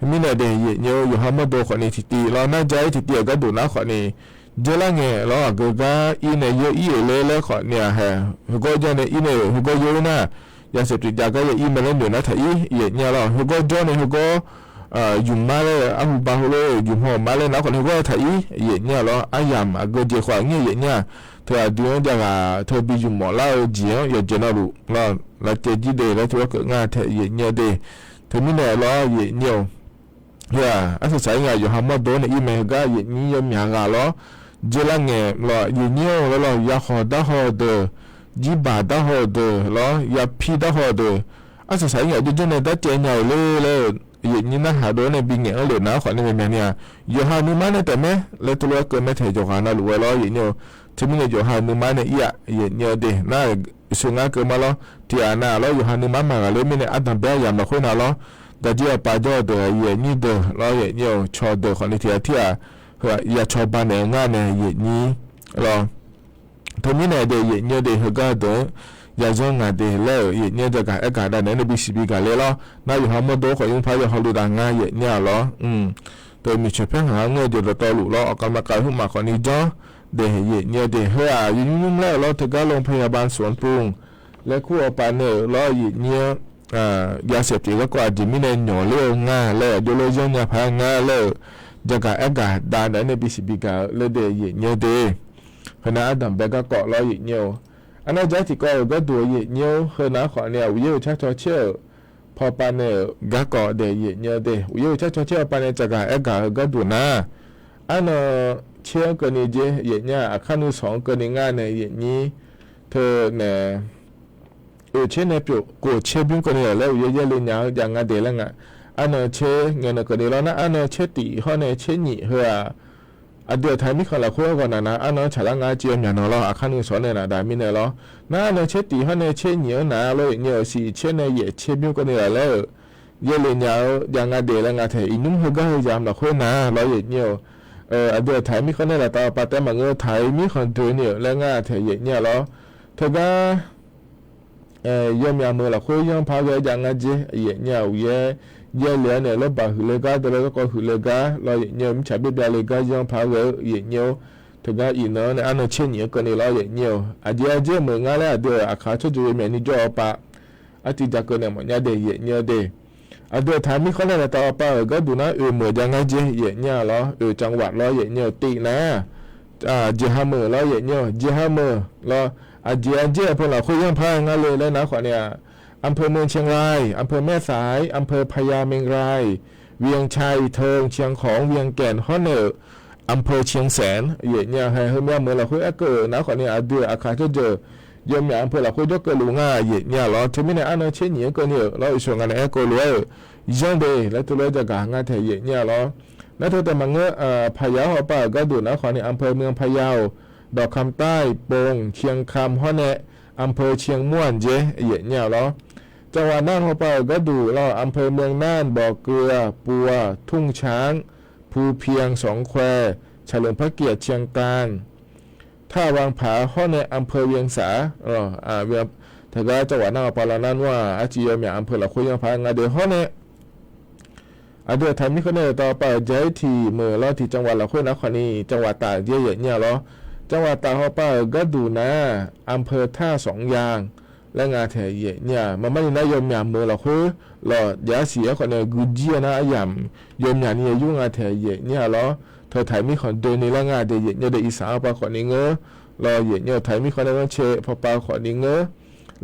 ၤ. မ့ၢ်န့ၣ်ဒဲး ယဲၣ်ညိၣ် ယိၤဟၣ်မီၢ်ဒိၣ်ဃီန့ၣ် ထံၣ်တံၢ်လီၤ နၤယဲၣ်ထံၣ်တံၢ်အကါဒိၣ်နၤဃီန့ၣ် ယဲၢ်လါငဲၢ်လီၤ အကဂၤအံၤန့ၣ် ယဲၢ်အံၤလဲၤလၢဃီန့ၣ် ဟဲ ဟဲကီးယဲၢ်န့ၣ် အံၤန့ၣ် ဟဲကီးယဲၢ်နၤ ယၤစဲးပတံးကါယဲၢ်အံၤမ့ၢ်လၢနုာ်နၤထၢၣ်အံၤ ယဲၣ်ညိၣ်လီၤ ဟဲကီးယဲၢ်န့ၣ် ဟဲကီး ယုၢ်မါလၢအဟူဘၣ်ဟူလၢ ယုၢ်မီၢ်မါလၢနၤဃီန့ၣ် ဟဲကီးထၢၣ်အံၤ ယဲၣ်ညိၣ်လီၤ အါယၤမး အကၢၢ်ကဲၤဃီအညိၣ် ယဲၣ်ညိၣ် ထၢၣ်အဒုးယဂၤ ထၢၣ်ဘံယုၢ်မီၢ်လၢအယဲၢ် ယဲၢ်ညိၣ်နၤလူၤ လီၤကဲၤကံဒဲး လၢထံဝဲကၢးငါထဲယဲၣ်ညိၣ်ဒဲး တမံၤန့ၣ်လီၤ ယဲၣ်ညိၣ် အစစံးအံၤ ယိၤဟၣ်မီၢ်ဒိၣ်န့ၣ် အံၤမ့ၢ်ဟဲကီး ယဲၣ်ညိၣ်ယဲၢ်မံၤအဂၤလီၤ ယဲၢ်လါငဲၢ်လီၤ ယဲၣ်ညိၣ်လီၤလီၤ ယၤဃီၤတၢ်ဟီၣ်ဒၢး ယံၣ်ဘၣ်တၢ်ဟီၣ်ဒၢးလီၤ ယၤဖံးတၢ်ဟီၣ်ဒၢး အစစံးအံၤ ဒ်န့ၣ် တၢ်ကဲညါအံၤလၢလၢ ယဲၣ်ညိၣ်နၢ်ဟးဒိၣ်န့ၣ် ဘံငဲၢ်အီၤလၢနၤဃီန့ၣ် မ့ၢ်မ့ၢ်န့ၣ် ယိၤဟၣ်နုာ်မါန့ၣ်တမ့ၢ် လၢထံဝဲကၢးမဲထဲယိၤဟၣ်နၤလူၤဝဲလီၤ ယဲၣ်ညိၣ် တမံၤန့ၣ် ယိၤဟၣ်နုာ်မါန့ၣ်အံၤ ယဲၣ်ညိၣ်ဒဲး နစံးငါကၢမါလီၤ ထံၣ်အနၤလီၤ ယိၤဟၣ်နုာ်မါမၤဂၤလၢမ့ၢ်န့ၣ် အတၢ်ဘဲယၤမၤဃိနၤလီၤ ဒီးယပာ်ကၠီဒၢး ယဲၣ်ညိၣ်ဒၢးလီၤ ယဲၣ်ညိၣ် ဆီၣ်ဒၢးဃီန့ၣ် ထံၣ်အထံၣ်ဧါ ယၤဆီၣ်ဘၣ်န့ၣ် အငါန့ၣ် ယဲၣ်ညိၣ်လီၤ တမံၤန့ၣ်ဒဲး ယဲၣ်ညိၣ်ဒဲး ဟဲကီးဒၢး ယၤယီငၤဒဲး လၢယဲၣ်ညိၣ်တဂၤအဲၣ်ကဒါန့ၣ် နဘံၣ်စံးဘံၣ်ကၤလဲၣ်လီၤ နယိၤဟၣ်မီၢ်ဒိၣ်ဃီ ယဖးယဟီၣ်လူၤတၢ်ငါ ယဲၣ်ညိၣ်လီၤ တမ့ၢ်ဆၢဖဲဟးငိၢ်ဒဲးတတီလူၤလီၤ အကမကၤဟုမးဃီန့ၣ်ယီ ဒဲး ယဲၣ်ညိၣ်ဒဲး ဟဲအယညိၣ်ညိၣ်မလဲၣ်လီၤ တဂၤလီၤ ဖဲယၤဘၣ်စွၣ်ပူၤ လၢခိၣ်အပၢ်န့ၣ်လီၤ ယံာ်ညါ ယၤစဲးပံးဂီၢ်ကီၢ်အဒံးမံန့ၣ် ညီၣ်လၢအငါလဲၣ် ယိလၢယီညါဖးငါလဲၣ် ယကၤအဲၣ်ကၤဒါန့ၣ် ပံစံးဘံကၤလၢဒဲးယံာ်ညါဒဲး ဃနအဒံးဘဲကီၢ်ကီၢ်လီၤယံာ်ညါဧိၤ အနီၢ်ကၠဲထံကီၢ်ဧိၤ ကဒိၣ်ယံာ်ညါဧိၤ ဃနခီန့ၣ် ဝံၤယဲၢ်ဝံၤဆၣ်ဆီဆဲၣ်ဧိၤ ဖီပၢ်န့ၣ်ဂၤကီၢ်ဒဲးယံာ်ညါဒဲး ဝံၤယဲၢ်ဝံၤဆၣ်ဆီဆဲၣ်အပၢ်န့ၣ် ကကၤအဲၣ်ကၤဧၢ ကဒိၣ်နၤ အနီၢ်ဆဲကန့ၣ်က့ ယံာ်ညါ အခါနုၢ်စီၤကန့ၣ်ငါန့ၣ် ယံာ်ညါ ထၢန့ၣ် အိၣ်ဆဲန့ၣ်ပၠိၣ် ကိၣ်ဆဲဘျုးကန့ၣ်လီၤ လၢဝံၤယဲၢ်လၢညါ ယၤငါဒဲးလၢ အနီၢ်ဆဲ ငဲၤနကန့ၣ်လီၤ နအနီၢ်ဆဲတံၢ်ဟီန့ၣ် ဆဲနံၣ်ဟၢဧါ အဒုးအထါမံၣ်ဃီလၢအဃိအဂီၢ်နၤနၤ အနီၢ်ဆါလၢငါက့ၤမၠၣ်နီၤလီၤ အခါနုၢ်စီၤန့ၣ်နၤ ဒၣ်မံၤန့ၣ်လီၤ နအနီၢ်ဆဲတံၢ်ဟီန့ၣ် ဆဲနံၣ်ဧၢနၤလီၤ ယံာ်ညါဧိၤ ဆံးဆဲန့ၣ် ယဲၢ်ဆဲဘျုးကန့ၣ်လီၤလၢ ယဲၢ်လၢညါဧိၤ ယၤငါဒဲးလၢငါထဲ အံၤနုၢ်ဟၢဂၤဟၢယၤမၢ်လီၤဃိနၤလီၤ ယံာ်ညါဧိၤ အဒုးအထါမံၣ်ဃီန့ၣ်လီၤ တၢ်ပာ်တဲမၤငိၢ်ထါမံၣ်ဃီဒုးန့ၣ်လၢငါထဲ ယံာ်ညါလီၤ ထၢဂၤ ယီၢ်မၠးမၢလီၤဃိ ယီၢ်ဖးဂဲၤ ယၤငါဒဲး ယံာ်ညါဧိၤ ယဲၢ် ယဲၢ်လၢန့ၣ် လၢဘၣ်ဟုၣ်လၢဂၤ ဒီးလၢတၢ်ကီၢ်ဟုၣ်လၢဂၤ လီၤယံာ်ညါဧိၤ မုၢ်ဆါဘ့ၣ်ဘျါလၢဂၤ ယီၢ်ဖးဂဲၤ ယံာ်ညါဧိၤ ထၢဂၤအံၤနၤန့ၣ် အနီၢ်ဆဲနံၣ်အကန့ၣ်လီၤ ယံာ်ညါဧိၤ အဒဲအဒဲမုၢ်ငါလၢအဒုးအခါဆိယိၤယိၤမၠးနံၤယီၢ်အီၤပၢ် အတံၤကၢ်ကန့ၣ် မ့ၢ်ညါဒဲး ယံာ်ညါဒဲး အဒုးအထါမံၣ်ဃီန့ၣ်လီၤ တၢ်အီၣ်ပၢ်ဧၢ ကဒိၣ်နၤ အၢၣ်မုၢ် ယၤငါဒဲး ယံာ်ညါလီၤ အၢၣ်ကၠၣ်ဝးလီၤ ယံာ်ညါဧိၤ တ့ၢ်နၤ ယဟါမုၢ်လီၤ ယံာ်ညါဧိၤ ယဟါမုၢ်လီၤ အဒဲအဒဲအဖၢလီၤဃိ ယီၢ်ဖးဂဲၤ ငါလဲၤလၢနၤဃီန့ၣ် อำเภอเมืองเชียงราย อำเภอแม่สาย อำเภอพญาเมงราย เวียงชัย เทิง เชียงของ เวียงแก่น ဟီန့ၣ် อำเภอเชียงแสน ယံာ်ညါဧိၤ ဟဲဟၢမၠးမၢလီၤဃိ အဲၣ်ကၢၣ်နၤဃီန့ၣ် အဒုးအခါဆိယိၤ ယီၢ်မၠးအဖၢလီၤဃိ ယီၢ်ကၢၣ်လူၤငါ ယံာ်ညါလီၤ ထၢမံၣ်န့ၣ် အနီၢ်ဆဲနံၣ်အကန့ၣ်လီၤ ယဆိၣ်ဂၤန့ၣ် အဲၣ်ကၢၣ်လူၤဧၢ ယီၢ်ဒဲး လၢတလၢယကၤ ငါထဲ ယံာ်ညါလီၤ နထၢတၢ်မၤငိၢ် ဖးယါဟီၣ်ပၢ်ဧၢ ကဒိၣ်နၤဃီန့ၣ် อำเภอเมืองพะเยา ดอกคำใต้ โป่ง เชียงคำ ဟီန့ၣ် อำเภอเชียงม่วน ယဲ ယံာ်ညါလီၤ จังหวัดน่านဟီၣ်ပၢ်ဧၢ ကဒိၣ်လီၤ อำเภอเมืองน่าน บ่อเกลือ ปัว ทุ่งช้าง ภูเพียง สองแคว เฉลิมพระเกียรติ เชียงกลาง ท่าวังผา ဟီန့ၣ် อำเภอเวียงสา ထၢဂၤ จังหวัดน่านဟီၣ်ပၢ်လီၤ နါနွၤ အစံးယီၢ်မၠးအဖၢလီၤဃိ ယီၢ်ဖးဂဲၤ ငါဒဲး ဟီန့ၣ် အဒုးအထါမံၣ်ဃီန့ၣ်လီၤ တၢ်အီၣ်ပၢ်ဧၢ ယဲထံၣ်မုၢ်လီၤ ထံၣ် จังหวัด လီၤဃိ နၤဃီန့ၣ် จังหวัดตาก ယဲ ယံာ်ညါလီၤ จังหวัดตากဟီၣ်ပၢ်ဧၢ ကဒိၣ်နၤ อำเภอท่าสองยาง လၢငါထဲ ယံာ်ညါ မ့မ့ၢ်န့ၣ်နၤ ယီၢ်မၠးမၢလီၤဃိ လီၤ ယၤစံးအဃီန့ၣ် ဂုာ်ကံအနၤအယၣ် ယီၢ်မၠးန့ၣ် ယယူၢ်ငါထဲ ယံာ်ညါလီၤ ထၢထါမံၣ်ဃီဒုးန့ၣ်လၢငါဒဲး ယံာ်ညါဒဲး အံၤစၢ်အီၣ်ပၢ်ဃီန့ၣ်ငၢ လီၤ ယံာ်ညါထါမံၣ်ဃီန့ၣ် နီၢ်ဆဲးဖီပၢ်ဃီန့ၣ်ငၢ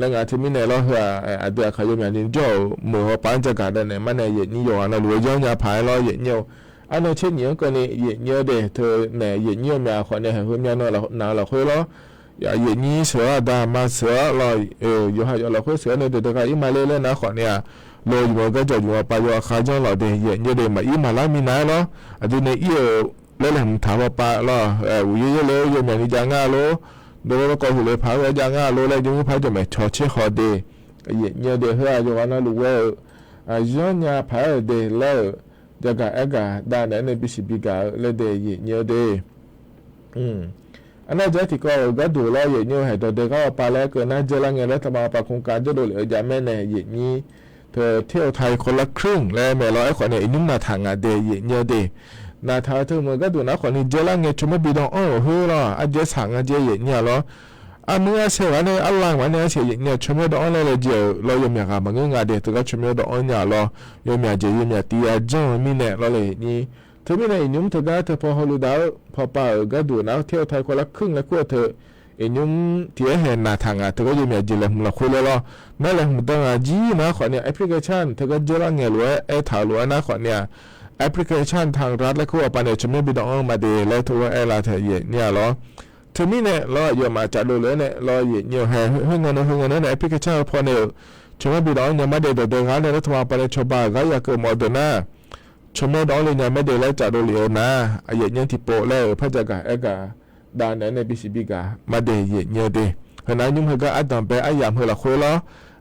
လၢငါထၢမံၣ်န့ၣ်လီၤ ဟၢ အဒုးအခါယီၢ်မၠးန့ၣ် ယီၢ်မုၢ်ဟီၣ်ပၢ် ယကၤဒၣ်န့ၣ် မ့ၢ်န့ၣ် ယံာ်ညါယီၢ်ဂၤနီၤ လူၤဝဲယီၢ်ညါဖးလီၤ ယံာ်ညါ အနီၢ်ဆဲနံၣ်အကန့ၣ် ယံာ်ညါဒဲး ထၢန့ၣ် ယံာ်ညါမၠးဃီန့ၣ် ဟဲဟၢမၠးနၤလီၤဃိလီၤ ယံာ်ညါစၢၤအီၤ ဒၣ်မၤစၢၤအီၤလီၤ ယိၤဟၣ်ယီၢ်လီၤဃိစၢၤန့ၣ် တတဂၤအံၤမၤလၢလၢနၤဃီန့ၣ်ဧါ လီၤယမၤကဲကၠီယမၤပၢ်ယီၤအခါယီၢ်လီၤဒဲး ယံာ်ညါဒဲး မၤအံၤမၤလၢမံၤနၤလီၤ အဒုးန့ၣ်အံၤဧၢ လၢလဲၤမုၢ်ထါဖီပၢ်လီၤ ဝံၤယဲယဲလၢယီၢ်မၠးန့ၣ် ယၤငါလိၤ ဒီးလၢကီၢ်ဟူးလၢဖးဝဲ ယၤငါလိၤ လၢယမုၢ်ဖးယီၢ်မၠးဆီဆ့ဃီဒဲး ယံာ်ညါဒဲး ဟၢအယီၢ်ဂၤနီၤလူၤဝဲ ယီၢ်ညါဖးဒဲးလၢ ယကၤအဲၣ်ကၤဒါန့ၣ် အန့ၣ် ပံစံးဘံကၤလၢဒဲး ယံာ်ညါဒဲး အနီၢ်ကၠဲထံကီၢ်ဧၢ ကဒိၣ်လီၤ ယံာ်ညါ ဟဲဒီးဒဲးဂၤအီၣ်ပၢ်လၢ ကနၣ်ယဲလၢငဲၤလၢတမၤပာ်ခူကၤ ဒိၣ်ဒိၣ်လၢယၤမဲာ်န့ၣ် ယံာ်ညါ ထၢ เที่ยวไทยคนละครึ่ง လၢမဲာ်လီၤ အဲၣ်ဃီန့ၣ် အံၤနုၢ်နၤထးငါဒဲး ယံာ်ညါဒဲး နၤထးတမုာ် ကဒိၣ်နၤဃီန့ၣ် ယဲလၢငဲၤ ဆိမိၣ်ဘံဒီးအီၣ်ဟၢလီၤ အယဲဆးငါယဲ ယံာ်ညါလီၤ အမုၢ်အဆဲးဂၤန့ၣ် အလါမးန့ၣ် အဆဲး ယံာ်ညါ ဆိမိၣ်ဒီးအီၣ်လဲၣ်လဲၣ်ယဲလီၤ ယီၢ်မၠးဂၤမၤငၢၢ်ငါဒဲး တဂၤဆိမိၣ်ဒီးအီၣ်ညါလီၤ ယီၢ်မၠးယဲ ယီၢ်မၠးတံၤအါကၠီမံၤန့ၣ် လီၤလဲၣ် ယံာ်ညါ ထၢမံၤန့ၣ် အံၤနုၢ်ထၢဂၤ ထၢဖီဟီလူၤဒၣ် ဖီပၢ်ဧၢ ကဒိၣ်နၤ เที่ยวไทยคนละครึ่ง လၢခိၣ်ထၢ အံၤနုၢ်ထံၣ်ဟဲနၤထးငါ ထၢဂၤယီၢ်မၠးယဲလဲၤမုၢ်လီၤဃိလၢလီၤ နလဲၤမုၢ်ဒီးဂၤယံၤနၤဃီန့ၣ် application ထၢဂၤယဲလၢငဲၤလိၤဝဲ အဲၣ်ထးလိၤဝဲနၤဃီန့ၣ် application ထးရၢလၢခိၣ်အပၢ်န့ၣ် ဆိမိၣ်ဘံဒီးအီၣ်မးဒဲး လၢထၢဝဲအဲၣ်လါထၢ ယံာ်ညါလီၤ ထၢမံၤန့ၣ် လီၤယီၢ်မၠးကၠးဒိၣ်လၢန့ၣ် လီၤယံာ်ညါ ဟဲဟၢငၢၢ်နၢ ဟၢငၢၢ်နၢန့ၣ် application ဖီန့ၣ် ဆိမိၣ်ဘံဒီးအီၣ်ညါမးဒဲး ဒီးဒဲးဂၤန့ၣ် လၢထမၤပၢ်န့ၣ် ဆိဘၣ်ဂၤယၤကမီၤဒိၣ်နၤ ဆိမိၣ်ဒီးအီၣ်လၢညါမးဒဲး လၢကၠးဒိၣ်လံဧိၤနၤ အယံာ်ညါထံပိာ်လၢ ဖဲယကၤအဲၣ်ကၤ ဒါန့ၣ်န့ၣ် ပံစံးဘံကၤ မးဒဲး ယံာ်ညါဒဲး ဟဲနၤ ညါဟဲဂၤအတၢ်ဘဲအယၣ်မုၢ်လီၤဃိလီၤ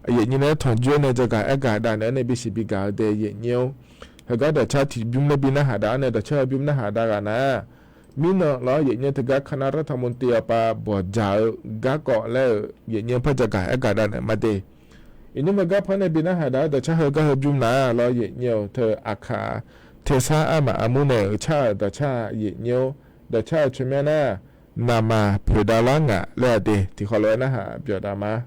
အယံာ်ညါန့ၣ် ထီၣ်ယွဲန့ၣ် ယကၤအဲၣ်ကၤဒါန့ၣ်န့ၣ် ပံစံးဘံကၤဒဲး ယံာ်ညါ ဟဲဂၤဒီးဆါထံၣ်ဘျုးမနုၤဘံနၤဟးဒါန့ၣ် ဒီးဆါဘျုးမနုၤဟးဒါဂၤနၤ မံနီၤလီၤ ယံာ်ညါတဂၤ คณะรัฐมนตรี အပၢ်ဘီၣ်ကၠၢ်ဧၢ ဂၤကီးလၢ ယံာ်ညါဖဲယကၤအဲၣ်ကၤဒါန့ၣ် မးဒဲး အံၤနုၢ်မ့ၢ်ဂၤဖီန့ၣ်ဘံနၤဟးဒါ ဒီးဆါဟဲဂၤဟဲဘျုးနၤလီၤ ယံာ်ညါ ထၢအခး ထဲဆါအါမးအမူန့ၣ် ဆါဒီးဆါ ယံာ်ညါ ဒီးဆါဆိမဲနၤ နမၤဖုးဒါလါငၤလၢအဒဲး ထံၣ်ဃီလီၤဝဲနၤဟးပၠီၤဒါမး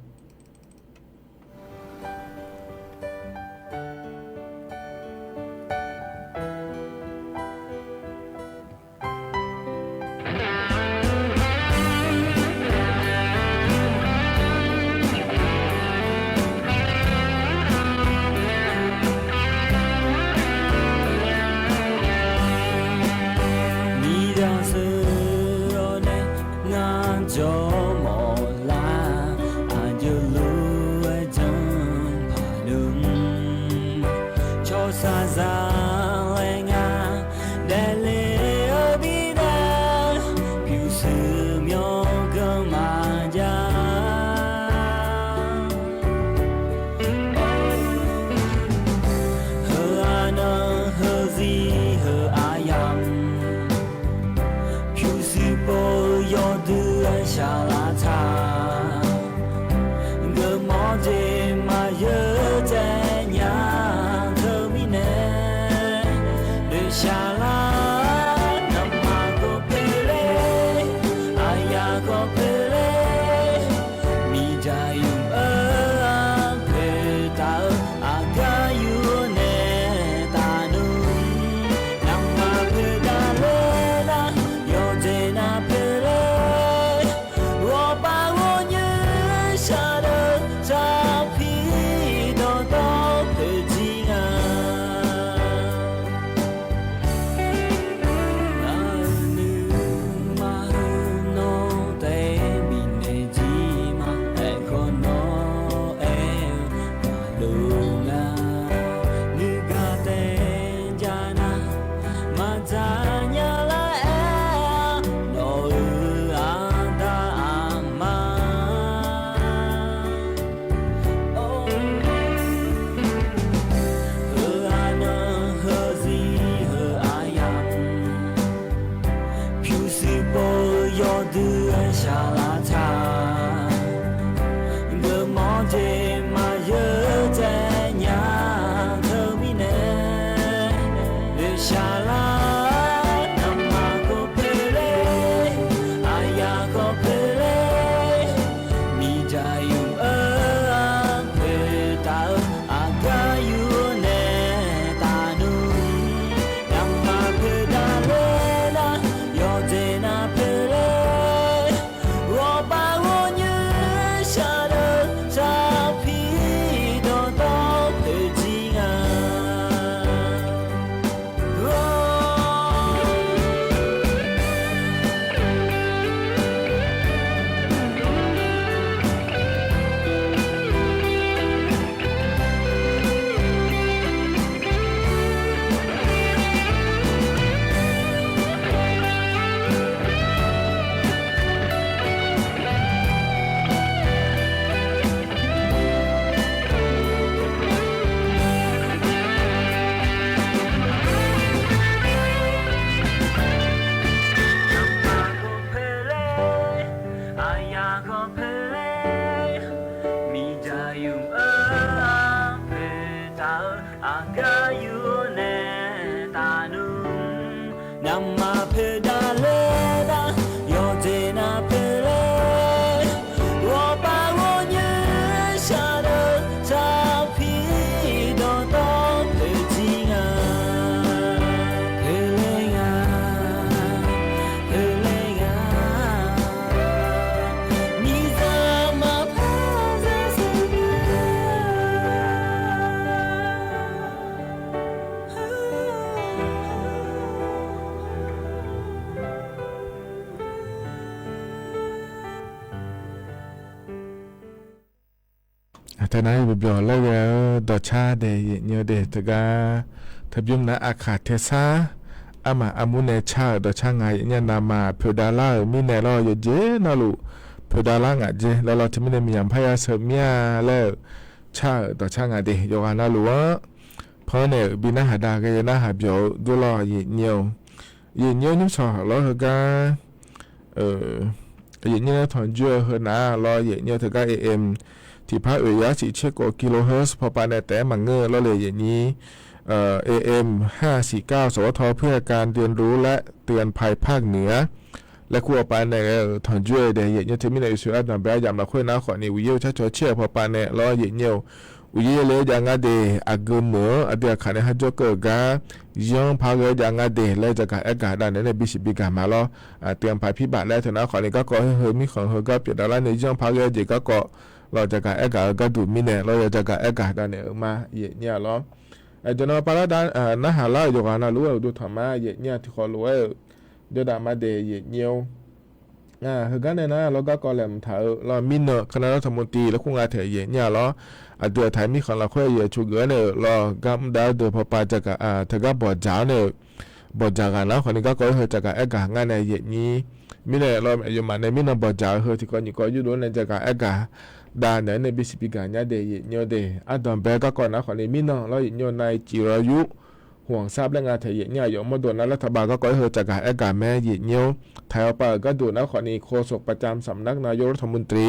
ဒၣ်လဲၣ်ဒၣ် ယီၢ်တဲနၤဖဲလဲၣ် ဂီၤပာ်ဂီၤညါ ဆၣ်ဒီးဆၣ်ဖံး ဒီးတီတထံၣ်ဂၤ ဖဲလဲၣ်ဂၤ ဖဲလဲၣ်ဂၤ နံၣ်စၢ်မၤဖးစၢ်စ့ၢ်ကီး တနၤအံၤပဘျီလၢဂဲၤဧၢ ဒီးဆါဒဲး ယညိဒဲးတဂၤ တဘျုးနၤအခါထဲဆါ အမၤအမူနဲဆါဧၢ ဒီးဆါငါ ယညၣ်နၤမၤ ဖုဒါလါဧၢ မံနဲၣ်လီၤ ယက့ၤနၢ်လူၤ ဖုဒါလါငါက့ၤ လၢလီၤတမံၤန့ၣ် မ့ၢ်ယၤဖးယၤဆၢမံၤဧါလၢ ဆါဧၢ ဒီးဆါငါဒဲး ယဂၤနၢ်လူၤဧၢ ဖဲန့ၣ် ဘံနၢ်ဟးဒါဂ့ၤ ယနၢ်ဟးဘျီၣ်ဒိၣ်လီၤ ယညိ ယညိနုၢ်ထီၣ်လီၤဟဂၤ ယညိထီၣ်ယွဲၢ်ဟၢနၤလီၤ ယညိတဂၤ A M ထံၣ်ဖးအုးယါ ဆံးဆ့ကိး kilohertz ဖီပာ်နဲၣ် တဲမၤငၢၢ်လီၤလၢယညိ A M ဟါဆံးကၢ် စဝထ เพื่อการเรียนรู้และเตือนภัยภาคเหนือ လၢခူအပာ်နဲၣ် ထီၣ်ယွဲၢ်ဒဲး ယညိတမံၤန့ၣ် ယဆူအဒၢးဘဲယၤမၤလီၤဃ့နၤဃီန့ၣ် ဝံၤယိၣ်ဆၣ်ဆီဆဲၣ် ဖီပာ်နဲၣ်လီၤ ယညိ ဝံၤယိၣ်လၢယၤငါဒဲး အဂ့ၤမုာ် အဒုးအခါန့ၣ် ဟးယိၣ်ကဂၤ ယီဖးဂ့ၤယၤငါဒဲး လၢယကအဲၣ်ဂၤဒၣ်နဲန့ၣ် ဘံစံးဘံဂၤမးလီၤ တၢ်ဖးဖံးဘၣ်လၢထၢနၤဃီန့ၣ် ကီၢ်ကီၢ်ဟ့ၣ်ဟ့ၣ်မံဃီဟ့ၣ်ဂၤပၠးဒီးလၢန့ၣ် ယီဖးဂ့ၤယဲၢ်ကီၢ်ကီၢ် လီၤယကအဲၣ်ဂၤအဂၤဒူၣ်မံနဲၣ် လီၤယကအဲၣ်ဂၤဒၣ်န့ၣ် မါ ယညိလီၤ ကနီပၢ်လၢ နၢ်ဟးလၢယဂၤနၢ်လူၤဝဲဒိၣ်ထီၣ်မး ယညိထံဃီလိာ်ဝဲ ဒီးဒၣ်မါဒဲး ယညိ ဟ့ၣ်ဂၤန့ၣ်နၤ လီၤဂၤကီၢ်လဲၤမုာ်ထးဧၢ လီၤမံနီၢ် ကနၣ်ဒီးထီၣ်မူတံၢ် လၢခူငါထဲး ယညိလီၤ အဒုးအထါမံဃီလီၤဃ့ ယဆူဂ့ၤန့ၣ် လီၤဂၤမူဒါဒုးဖီပာ် တဂၤဘီၣ်ကၠီန့ၣ် ဘီၣ်ကၠီဂၤနၤဃီန့ၣ် ကီၢ်ကီၢ်ဟ့ၣ်ဟ့ၣ်ယကအဲၣ်ဂၤငါန့ၣ် ယညိ မံန့ၣ်လီၤ ယမၤန့ၣ် မံနီၢ်ဘီၣ်ကၠီဟ့ၣ်ထံကီၢ်ညိကီၢ်ယူၢ်ဒိၣ်န့ၣ် ယကအဲၣ်ဂၤ ဒၣ်နဲန့ၣ် ဘံစံးဘံဂၤညါဒဲး ယညိဒဲး အဒိၣ်ဘဲကီၢ်ကီၢ်နၤဃီန့ၣ် မံနီၢ်လီၤ ယညိ နၢၤကံၤရီယူး ဟူၣ်စၢ်ဘျဲၣ်ငါထဲး ယညိ ယအိၣ်မူဒိၣ်နၤလၢတၢ်ဘၣ်ကီၢ်ကီၢ်ဟ့ၣ်ဟ့ၣ်ယကအဲၣ်ဂၤမ့ၢ် ယညိ ထဲးအီပာ်အဂၤဒိၣ်နၤဃီန့ၣ် โฆษกประจำสำนักนายกรัฐมนตรี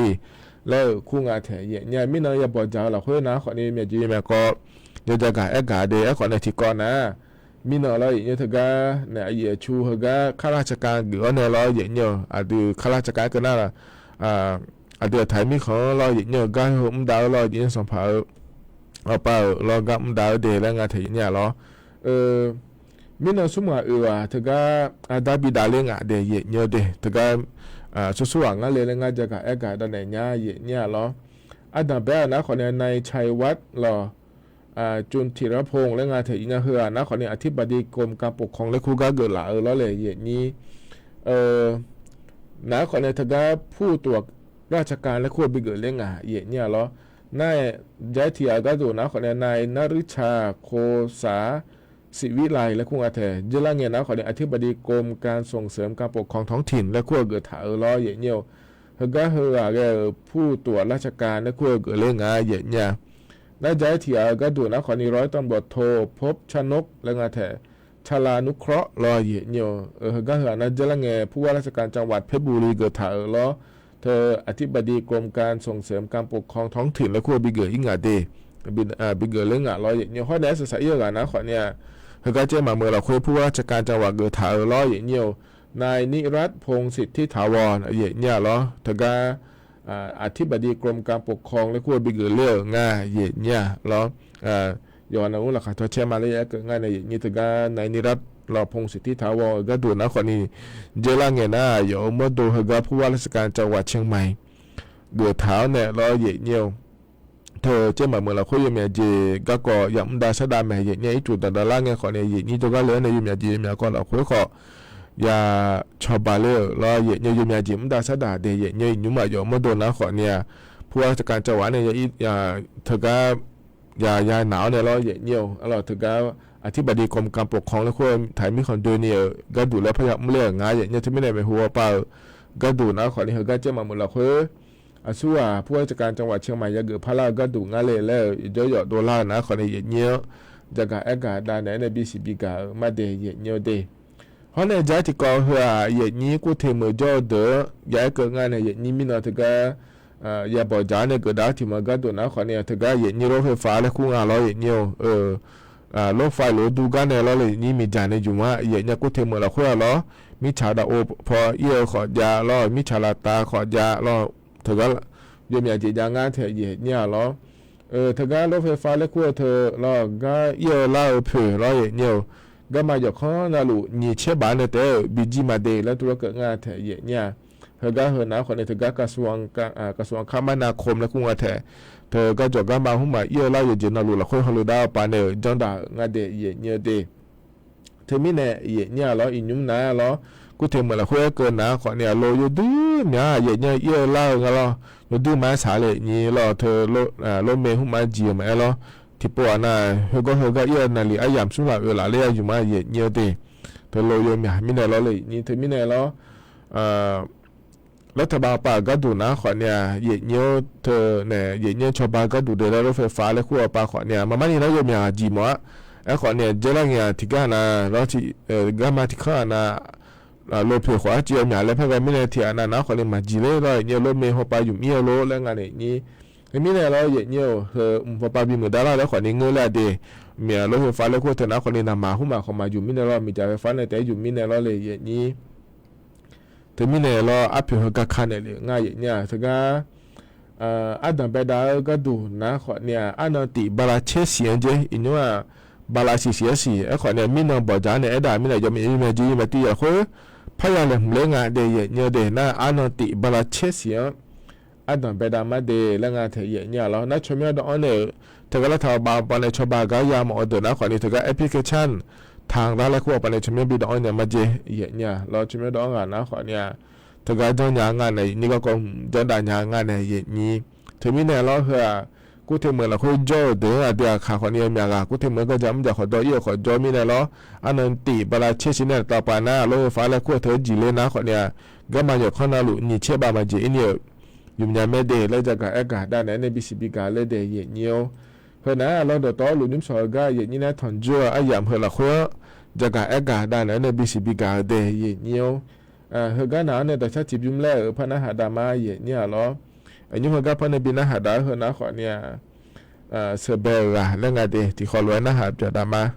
လၢခူငါထဲး ယညိ မံနီၢ်ယဘီၣ်ကၠီလီၤဃ့နၤဃီန့ၣ် မ့ၢ်ယမ့ၢ်ကီၢ် ယကအဲၣ်ဂၤဒဲး အဃီန့ၣ်ထံကီၢ်နၤ မံနီၢ်လီၤ ယညိတဂၤ နအံၤအဆူဟ့ၣ်ဂၤ ခါရၣ်ဆကၣ်ဂ့ၤအီၤန့ၣ်လီၤ ယညိ အဒုးခါရၣ်ဆကၣ်ကနၣ် အဒုးအထါမံဃီလီၤ ယညိ ဂၤဟ့ၣ်မူဒါလီၤ ယညိ စီၤဖးဧၢ အီပာ်ဧၢ လီၤဂၤမူဒါဧၢဒဲး လၢငါထဲး ယညိလီၤ မံနီၢ်ဆူမုၢ်အုးဧါ တဂၤ အဒါဘံဒါလၢငါဒဲး ယညိဒဲး တဂၤ ဆူဆူအငါလဲၤလၢငါ ယကအဲၣ်ဂၤဒၣ်နဲၣ်ညါ ယညိလီၤ အဒိၣ်ဘဲနၤဃီန့ၣ် နၢၤဆဲးဝးလီၤ ကၠူၣ်ထံးရၢဖိၣ် လၢငါထဲး ယညိ ဟ့ၣ်ဂၤနၤဃီန့ၣ် อธิบดีกรมการปกครอง လၢခူဂၤဂုာ်လၢ်အၢလီၤလဲၣ် ယညိ နၤဃီန့ၣ် တဂၤ ผู้ตรวจราชการ လၢခူအဘံၣ်ဂုာ်လၢငါ ယညိလီၤ န ယဲထံၣ်အဂၤဒိၣ်နၤဃီန့ၣ် นายนฤชา โคสาสิวิไล လၢခူငါထဲး ယဲလၢငဲၤနၤဃီန့ၣ် อธิบดีกรมการส่งเสริมการปกครองท้องถิ่น လၢခူအဂုာ်ထးအၢလီၤ ယညိ ဟ့ၣ်ဂၤဟ့ၣ်ဂၤဂ့ၤ ผู้ตรวจราชการ လၢခူအဂုာ်လၢငါ ယညိ န ယဲထံၣ်အဂၤဒိၣ်နၤဃီန့ၣ် ร้อยตำรวจโท พบชนก လၢငါထဲး ชลานุเคราะห์ လီၤ ယညိ ဟ့ၣ်ဂၤဟ့ၣ်ဂၤနၤ ယဲလၢငဲၤ ผู้ว่าราชการจังหวัดเพชรบุรี ဂုာ်ထးအၢလီၤ เธอ อธิบดีกรมการส่งเสริมการปกครองท้องถิ่น လၢခူအဘံၣ်ဂုာ်အံၤငါဒဲး ဘံၣ်ဂုာ်လၢငါလီၤ ယညိ ဟီန့ၣ် စစံးအံၤဂၤနၤဃီန့ၣ် ဟ့ၣ်ဂၤကဲမၤမုာ်လီၤဃ့ ผู้ว่าราชการจังหวัด ဂုာ်ထးအၢလီၤ ယညိ นายนิรัตน์ พงษ์สิทธิถาวร ယညိလီၤ တဂၤ อธิบดีกรมการปกครอง လၢခူအဘံၣ်ဂုာ်လၢငါ ယညိလီၤ ယွၤနၢ်ဟူလီၤခါထီၣ်ဆဲးမးလၢယအဲၣ်ကဂၤန့ၣ် ယညိတဂၤ นายนิรัตน์ လီၤ พงษ์สิทธิถาวร အဂၤဒိၣ်နၤဃီန့ၣ် ယဲလၢငဲၤနၤ ယအိၣ်မူဒိၣ်ဟ့ၣ်ဂၤ ผู้ว่าราชการจังหวัดเชียงใหม่ ဂုာ်ထးအၢန့ၣ်လီၤ ယညိ ထၢကဲမၤမုာ်လီၤဃ့ ယမ့ၢ်အယ့ၢ် ကၢ်ကီၢ်ယၤမူဒါဆါဒၣ်မ့ၢ် ယညိအံၤ တူၢ်တၢ်ဒီးလၢငဲၤဃီန့ၣ် ယညိတဂၤလၢန့ၣ် ယမ့ၢ်အယ့ၢ် ယမ့ၢ်အကီၢ်လီၤဃ့ဃီ ယၤဆီၣ်ဘၣ်လၢလီၤ ယညိ ယမ့ၢ်အယ့ၢ်မူဒါဆါဒၣ်ဒဲး ယညိ ယညိမးယအိၣ်မူဒိၣ်နၤဃီန့ၣ် ผู้ว่าราชการจังหวัด န့ၣ် ထၢကဲ ယၤယၤနၤအီၤန့ၣ်လီၤ ယညိ အလီၢ်ထၢကဲ อธิบดีกรมการปกครอง လၢခူထံးမံၤခီဒုးန့ၣ် ဂၤဒိၣ်လၢဖးယၤမူလၢအဂၤ ယညိ တမ့ၢ်န့ၣ်မ့ၢ်ဟူအပၢ်ဧၢ ဂၤဒိၣ်နၤဃီန့ၣ် ဟ့ၣ်ဂၤကဲမၤမုာ်လီၤဃ့ အဆူအ ผู้ว่าราชการจังหวัดเชียงใหม่ ယၤဂုာ်ဖးလၢအဂၤဒိၣ်ငါလဲၣ်လၢ ယယီၢ်ယီၣ်ဒိၣ်လၢ်နၤဃီန့ၣ် ယညိ ယကအဲၣ်ဂၤဒၣ်နဲၣ်န့ၣ် ဘံစံးဘံဂၤဧၢ မၤဒဲး ယညိဒဲး ဟီန့ၣ် ယၤထံကီၢ်ဟ့ၣ်ဧါ ယညိ ကိးထံးမုၢ်ကၠီဒၢး ယအဲၣ်ကဂၤန့ၣ် ယညိမံနီၢ်တဂၤ ယၤဘီၣ်ယၤန့ၣ် ကဒါထံၣ်မၤဂၤဒိၣ်နၤဃီန့ၣ် တဂၤ ယညိ ရိဖ့ၤဖး လၢခူငါလီၤ ယညိ လိၣ်ဖးလိာ်ဒူဂၤန့ၣ်လီၤလၢ ယညိမံၤယၤန့ၣ် ယုာ်မး ယညိ ကိးထံးမုၢ်လီၤဃ့အလီၤ မံဆးဒၣ်အိၣ်ဖီအံၣ်အၢဃီးဒၣ်လီၤ, မံဆးလၢတၢ်ဃီးဒၣ်လီၤ, တဂၤ ယိၤမၠးက့ၤဒၣ်ငါထဲယဲၢ်ညါလီၤ. တဂၤ လီၢ်ဖဲဖးလဲၢ်ခိၣ်အထၢၣ်လီၤ, ဂၤအံၣ်အၢလါအၢဖုးလီၤ ယဲၢ်ညါဧိၤ, ဂၤမၤယီၤခီနၤလူၤ ညံးဆဲးဘၣ်န့ၣ်တဲ ဘံကၠံမၤဒ့ လၢတရၢကၢးငါထဲယဲၢ်ညါ, ဟဲဂၤဟၢနၤဃီန့ၣ် တဂၤ ကစူၤခမနၤခိမ်လၢကူငါထဲ, တဂၤ ကၠီၤဂၤမၤဟူမၤအံၣ်အၢလါယိၤက့ၤနၤလူၤ လီၤဃိဟီလူၤဒါအပၢ်န့ၣ် ကၠီဒၣ်ငါဒ့ယဲၢ်ညါဒ့ ထမံၤန့ၣ် ယဲၢ်ညါလီၤ အံၤညါနၤလီၤ, ကူၣ်ထဲမုၣ်လၢဃိကၢနၤဃီန့ၣ် အလိၤယိၤဒုးမၠး ယဲၢ်ညါအံၣ်အၢလါအၢဂၤလီၤ, ယိၤဒုးမၤစးလၢညါလီၤ, တလိၣ်မ့ၢ်ဟူမၤယံၤမးအဲၣ်လီၤ, ထံပိအနၤ ဟဲဂီၤဟဲဂၤအံၣ်အၢနၤလံ အယၤမဆူလၢအၢလၢယၤယုၢ်မး ယဲၢ်ညါဒ့, တလိၣ်ယိၤမၠးမံၤန့ၣ်လီၤလၢညါ ထမံၤန့ၣ်လီၤ လၢတၢ်ဘၣ်ပာ်ဂၤဒိၣ်နၤဃီန့ၣ် ယဲၢ်ညါထၢၣ်န့ၣ် ယဲၢ်ညါဆီဘၣ်ဂၤဒိၣ်ဒဲးလၢ လီၢ်ဖဲဖးလဲၢ်ခိၣ်အပၢ်ဃီန့ၣ် မၤမါန့ၣ်လီၤ ယိၤမၠးယံၤမး, အဲၣ်ဃီန့ၣ် ကဲလၢညါထံၣ်ကနၤ လီၤ ဂၤမၤထံၣ်ခီနၤ လိၤဖုးဃီ ကၠီၤယိၤမၠးလၢဖဲဂၤမံၤန့ၣ် ထံၣ်အနၤနၤဃီန့ၣ် မၤယံၤလၢလီၤ ယဲၢ်ညါလိၣ်မ့ၢ်ဟီပၢ်ယုၢ်မံၤအလိၤလၢငါန့ၣ်ညါ, ထမံၤန့ၣ်လီၤ ယဲၢ်ညါဧိၤ မုၣ်ပၢ်ဘံမုၢ်ဒါလီၤ လၢဃီန့ၣ် ငၢလၢအဒ့ မ့ၢ်လီၢ်ဖဲဖးလဲၢ်ခိၣ်ထၢၣ်နၤဃီန့ၣ် နမၤဟူမၤဃီမၤယုၢ်မံၤန့ၣ်လီၤ မ့ၢ်ကၢ်ဖဲဖးန့ၣ် တဲယုၢ်မံၤန့ၣ်လီၤလၢယဲၢ်ညါ ထမံၤန့ၣ်လီၤ အဖုးဟဲဂၤခါန့ၣ်လံ ငါယဲၢ်ညါ တဂၤ အဒၣ်ဘဲဒၣ်ဂၤဒိၣ်နၤဃီန့ၣ် အနီၢ်တံၢ်ဘါလါဆဲးဆံးအက့ အံၤညါ ဘါလါဆံးဆံးအဆံး အဲၣ်ဃီန့ၣ် မံနီၢ်ဘီၣ်ကၠါန့ၣ် အဲၣ်ဒၣ်မံန့ၣ် ယိၤမၠးယံၤမးတံၢ်ယဲၢ်ဃိ ဖးယၤလဲၣ်မုၢ်လၢငါဒဲးယဲၢ်ညါဒဲး နအနီၢ်တံၢ်ဘါလါဆဲးဆံးအ အဒၣ်ဘဲဒၣ်မးဒဲး လၢငါထဲယဲၢ်ညါလီၤ နဆိမိၣ်ဒီးအီၤန့ၣ် တဂၤလၢတၢ်ဘၣ်ပှၤန့ၣ် ဆီဘၣ်ဂၤယၤမၤအီၤဒၢးနၤဃီန့ၣ် တဂၤ application ထါရၤလဲၣ်ခိၣ်အပှၤန့ၣ် ဆိမိၣ်ဘံဒီးအီၤန့ၣ် မၤဒဲးယဲၢ်ညါလီၤ ဆိမိၣ်ဒီးအီၤဂၤနၤဃီန့ၣ် တဂၤကၠီညါငါန့ၣ် ယန့ၢ်ကီၢ်ကီၢ် ကၠီဒၣ်ညါငါန့ၣ် ယဲၢ်ညါ ထမံၤန့ၣ်လီၤ ဟၢ ကူၣ်ထဲမုၣ်လၢဃိကၠီဧိၤဒၢး အဒုးအခးဃီန့ၣ် မ့ၢ်အဂၤ ကူၣ်ထဲမုၣ်ကၢ်ယၤမုၢ်ယၤဃီဒီးအံၣ်အဃီကၠီမံၤန့ၣ်လီၤ အနီၢ်တံၢ်ဘါလါဆဲးဆံးန့ၣ် တၢ်ပှၤနၤ လီၢ်ဖဲဖးလဲၢ်ခိၣ်ထၢၣ်ယံၤလၢနၤဃီန့ၣ် ဂၤမၤယီၤခီနၤလူၤ ညံးဆဲးဘၣ်မၤယံၤအံၤန့ၣ် ယုၢ်မၠးမဲဒဲး လၢယဂၤအဲၣ်ဂၤဒၣ်န့ၣ် NBCB ဂၤလၢဒဲးယဲၢ်ညါ ဟၢနၤလီၤဒီးတီလူၤ နံၣ်ပစီၤဂၤ ယဲၢ်ညါန့ၣ် ထီၣ်ကၠိအယၣ်မုၢ်ဟၢၣ်လီၤဃိ ယဂၤအဲၣ်ဂၤဒၣ်န့ၣ် NBCB ဂၤဒဲးယဲၢ်ညါ ဟၢဂၤနၤန့ၣ် တၢ်ဆါထံၣ်ဘျုးမလဲၣ် ဖးနၤဟးဒၣ်မးယဲၢ်ညါလီၤ အညါဟၢဂၤဖးနဘံနၤဟးဒၣ်ဟၢနၤဃီန့ၣ် စၢၢ်ဘဲဂၤလၢငါဒဲး တံၤဃီလိာ်ဝဲနၤဟးပၠးဒၣ်မး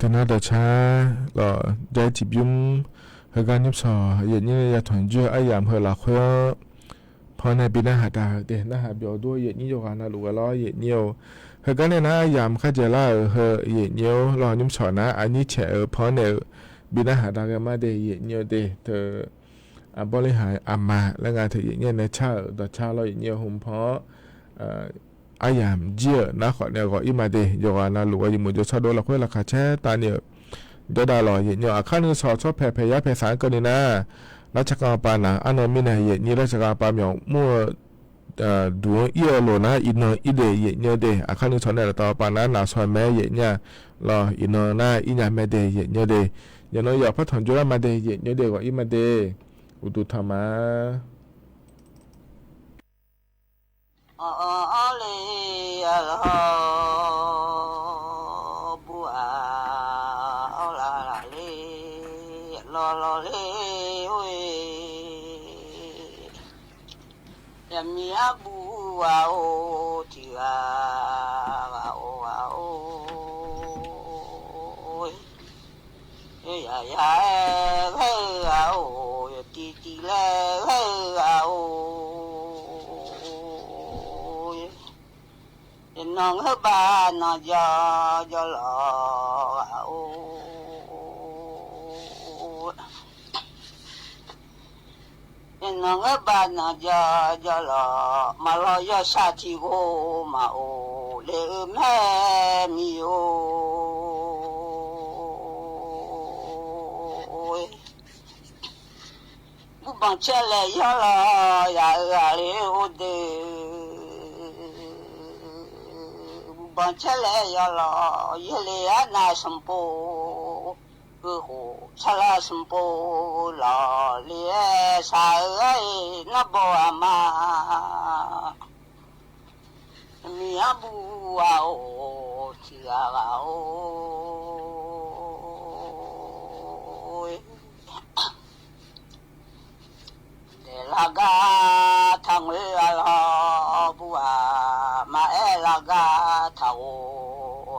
တနၤဒီးဆါ လီၤ ဒဲထံးဘျုး ဟဲဂၤနံၣ်ဆီ ယဲၢ်နံၣ်ယၤထီၣ်ယၢၢ်အယၣ်မုၢ်လီၤခွဲ ဖီန့ၣ်ဘံနၢ်ဟးတၢ်ဂ့ၤ နၢ်ဟးဘၣ်အီၤဒိ ယဲၢ်နံၣ်ယိၤဂၤနၤလူၤဝဲလီၤ ယဲၢ်နံၣ်ဧိၤ ဟဲဂၤန့ၣ်နၤ အယၣ်မုၢ်ခါကဲလၢအဟဲ ယဲၢ်နံၣ်ဧိၤ လီၤနံၣ်ဆီနၤ အနံၣ်ဆဲးအဖီန့ၣ် ဘံနၢ်ဟးတၢ်ဂ့ၤမးဒဲး ယဲၢ်နံၣ်ဧိၤဒဲး တ အဘီလံဟးအမၤလၢငါထဲယဲၢ်နံၣ်န့ၣ်ဆါဒီးဆါလီၤ ယဲၢ်နံၣ်ဧိၤဟိမဖီ အယၣ်မုၢ်ကဲနၤဃီန့ၣ်အဂီၢ်အံၤမးဒဲး ယိၤဂၤနၤလူၤဝဲယမိၢ်ယဆီဒိလီၤခွဲလီၤခးဆဲးတၢ်န့ၣ် ဒီးဒၣ်လီၤ ယဲၢ်နံၣ်ဧိၤအခါနုၢ်ဆီဆီဖဲးဖဲးယါဖဲးသးကန့ၣ်နၤ လၢဆကပၤနၤ အနီၢ်မ့ၢ်နၤ ယဲၢ်နံၣ်လၢဆကပၤမ့ၢ်မူ ဒူအံၣ်အလိၤနၤ အံၤနီၢ်အံၣ်ဒဲး ယဲၢ်နံၣ်ဧိၤဒဲး အခါနုၢ်ဆီန့ၣ်လီၤတၢ်ပာ်နၤ နၤဆီမဲ ယဲၢ်နံၣ်လီၤ အံၤနီၢ်နၤ အံၣ်ညါမဲဒဲး ယဲၢ်နံၣ်ဧိၤဒဲး ယနီၢ်ယီၤဖီၣ်ထီၣ်ကၠိလၢမၤဒဲး ယဲၢ်နံၣ်ဧိၤဒဲး ဂီၤအံၤမးဒဲး အိၣ်သူၣ်ထီၣ်မး အီၣ်အီၣ်လံအလီၢ် ဘူအီၣ် အီၣ်လၢ်လၢ်လံ အလီၢ်လီၢ်လံဝဲ ယမံၤအဘူအအိၣ် ထံဂၤဂၤအိၣ်ဂၤအိၣ် ယယၤယၤဂၤဂၤအိၣ် ယတံၤတံၤလဲၣ်ဂၤဂၤအိၣ် ယနီၢ်ငၢဘၣ်နီၢ်ကၠီကၠီလီၤ ဂၤအိၣ် ယနီၢ်ငၢဘၣ်နီၢ်ကၠီကၠီလီၤ မၤလီၤယီၢ်ဆၣ်ထံဂိၢ် မၤအိၣ်လၢမဲာ်မံၤအိၣ် ဘူၣ်ဘီၣ်ဆဲးလဲၣ်ယီၢ်လီၤ ယၤအၢအလံအိၣ်ဒၢ ဘူၣ်ဘီၣ်ဆဲးလဲၣ်ယီၢ်လီၤ ယဲၢ်လံအနၢ်စံၣ်ပိၢ် ဂုာ်ဃိၣ်ဆၣ်လၢစံၣ်ပိၢ်လီၤ လံအဲၣ်စၢ်အၢအံၤ နီၢ်ဘီအမါ မံၤအဘူအအိၣ် ထံဂၤဂၤအိၣ် ဒဲးလၢဂၤထးငွဲအလီၢ်ဘူဧါ, မၤအဲၣ်လၢဂၤထးဂိၢ်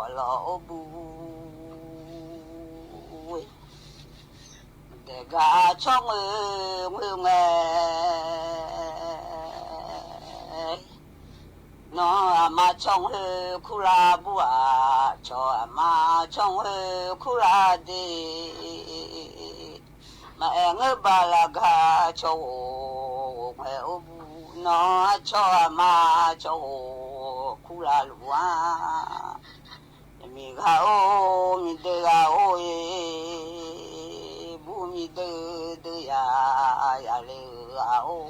အလီၢ်အိၣ်ဘူး, ဒဲးဂၤဆီၣ်ငွဲငွဲငွဲ, နီၢ်အမါဆီၣ်ငွဲခူၣ်လၢဘူဧါ, ဆီၣ်အမါဆီၣ်ငွဲခူၣ်လၢဒ့, မၤအဲၣ်ငဲဘၣ်လၢဂၤဆီၣ်ဂိၢ်ဂိၢ်ငွဲအိၣ်ဘူး, နီၢ်ဆီၣ်အမါဆီၣ်ဂိၢ်ခူၣ်လၢလူၤဧါ, မံၤဂၤအိၣ်မံၤဒၢဂၤအိၣ်အံၤ, ဘူးမံၤဒၢဒၢယၤ, ယၤလၢဂၤအိၣ်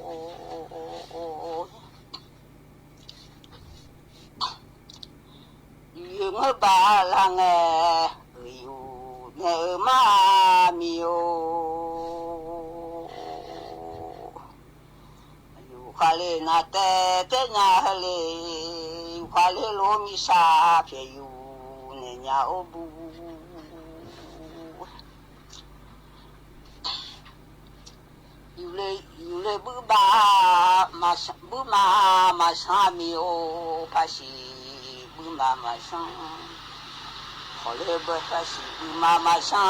ယူၤယုၤမ့ၢ်ဘၣ်လၢငဲၤ, ယူၤန့ၣ်အၢမးမံၤဧိၤ, ယူၤဃါလၢနၤတဲတဲညါဟဲလံ, ယူၤဃါလၢလိမံၤစၢ်ဖျဲးယူၤန့ၣ်ညါအိၣ်ဘူး ယူၤလၢ ယူၤလၢဘုဘၣ် ဘုမၤမၤဆါမံၤဧိၤ, ဖါဆံးဘုမၤမၤဆါ, ခီလၢဘၣ်ဖါဆံးဘုမၤမၤဆါ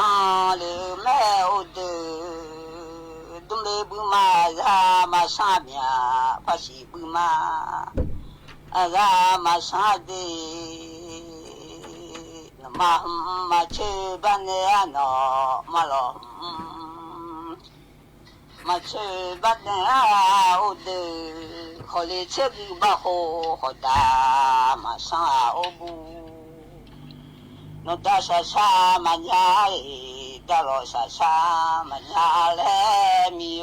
လၢမဲာ်အိၣ်ဒၢ, ဒိၣ်လၢဘုမၤအဂၤမၤဆါမံၤ, ဖါဆံးဘုမၤအဂၤမၤဆါဒ့, နမၤမၤဆၢဘၣ်န့ၣ်အနီၢ်မးလီၤ မၤဆၢဘၣ်န့ၣ်အအိၣ်ဒၢ, ခီလ့ဆဲးဂံၢ်ဘၣ်ဃိဃီဒၣ်မၤဆါအိၣ်ဘူး, နီၢ်တၢ်ဆါဆါမၤညါအံၤ, တၢ်လီၤဆါဆါမၤညါလဲၣ်မံၤ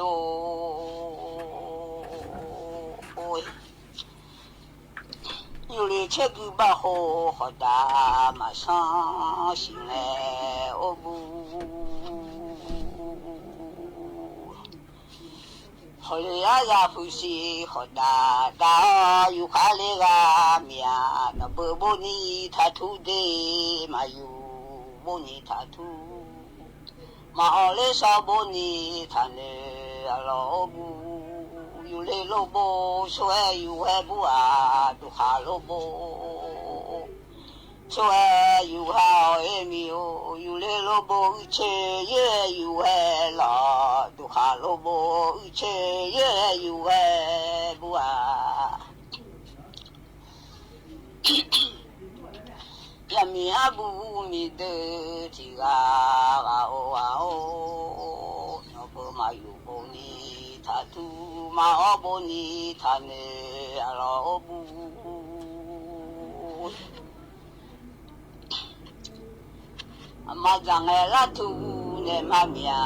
ဧိၤ ယူၤလ့ဆဲးဂံၢ်ဘၣ်ဃိဃီဒၣ်မၤဆါဆံးန့ၣ်အိၣ်ဘူး, ခီလ့အဂၤဖုးဆံးဃီဒၣ်ဒၣ်အီၤ, ယူၤဃါလ့ဂၤမံၤဧါ, နဘၢဘိနံၤထးထူဒ့, မၤယူၤဘိနံၤထးထူ မၤအီၤလၢစီၤဘိနံၤထးနၢအလီၢ်အိၣ်ဘူး, ယူၤလ့လိၣ်ဘိဆိၣ်ဝဲယူၤဝဲဘူဧါ, ဒူၣ်ဃာ်လိၣ်ဘိဆိၣ် ဆိၣ်ဝဲယူၤဟဲအီၤအ့ၣ်မံၤအိၣ်, ယူၤလ့လိဘိအုၣ်ဆ့ယဲယူၤဝဲလီၤ, ဒိၣ်ဃာ်လိဘိအုၣ်ဆ့ယဲယူၤဝဲ, ဘုဧါ ယမံၤအဘူးမံၤဒၢး ထံဂၤဂၤအိၣ်ဂၤအိၣ်, နီၢ်ပၢၢ်မၤယူၤဘိနံၤ ထးထူမၤအီဘိနံၤ ထးနၢၤအလီၢ်အိၣ်ဘူး အမါဒၣ်ငဲလၢထူန့ၣ်မၤမံၤဧါ,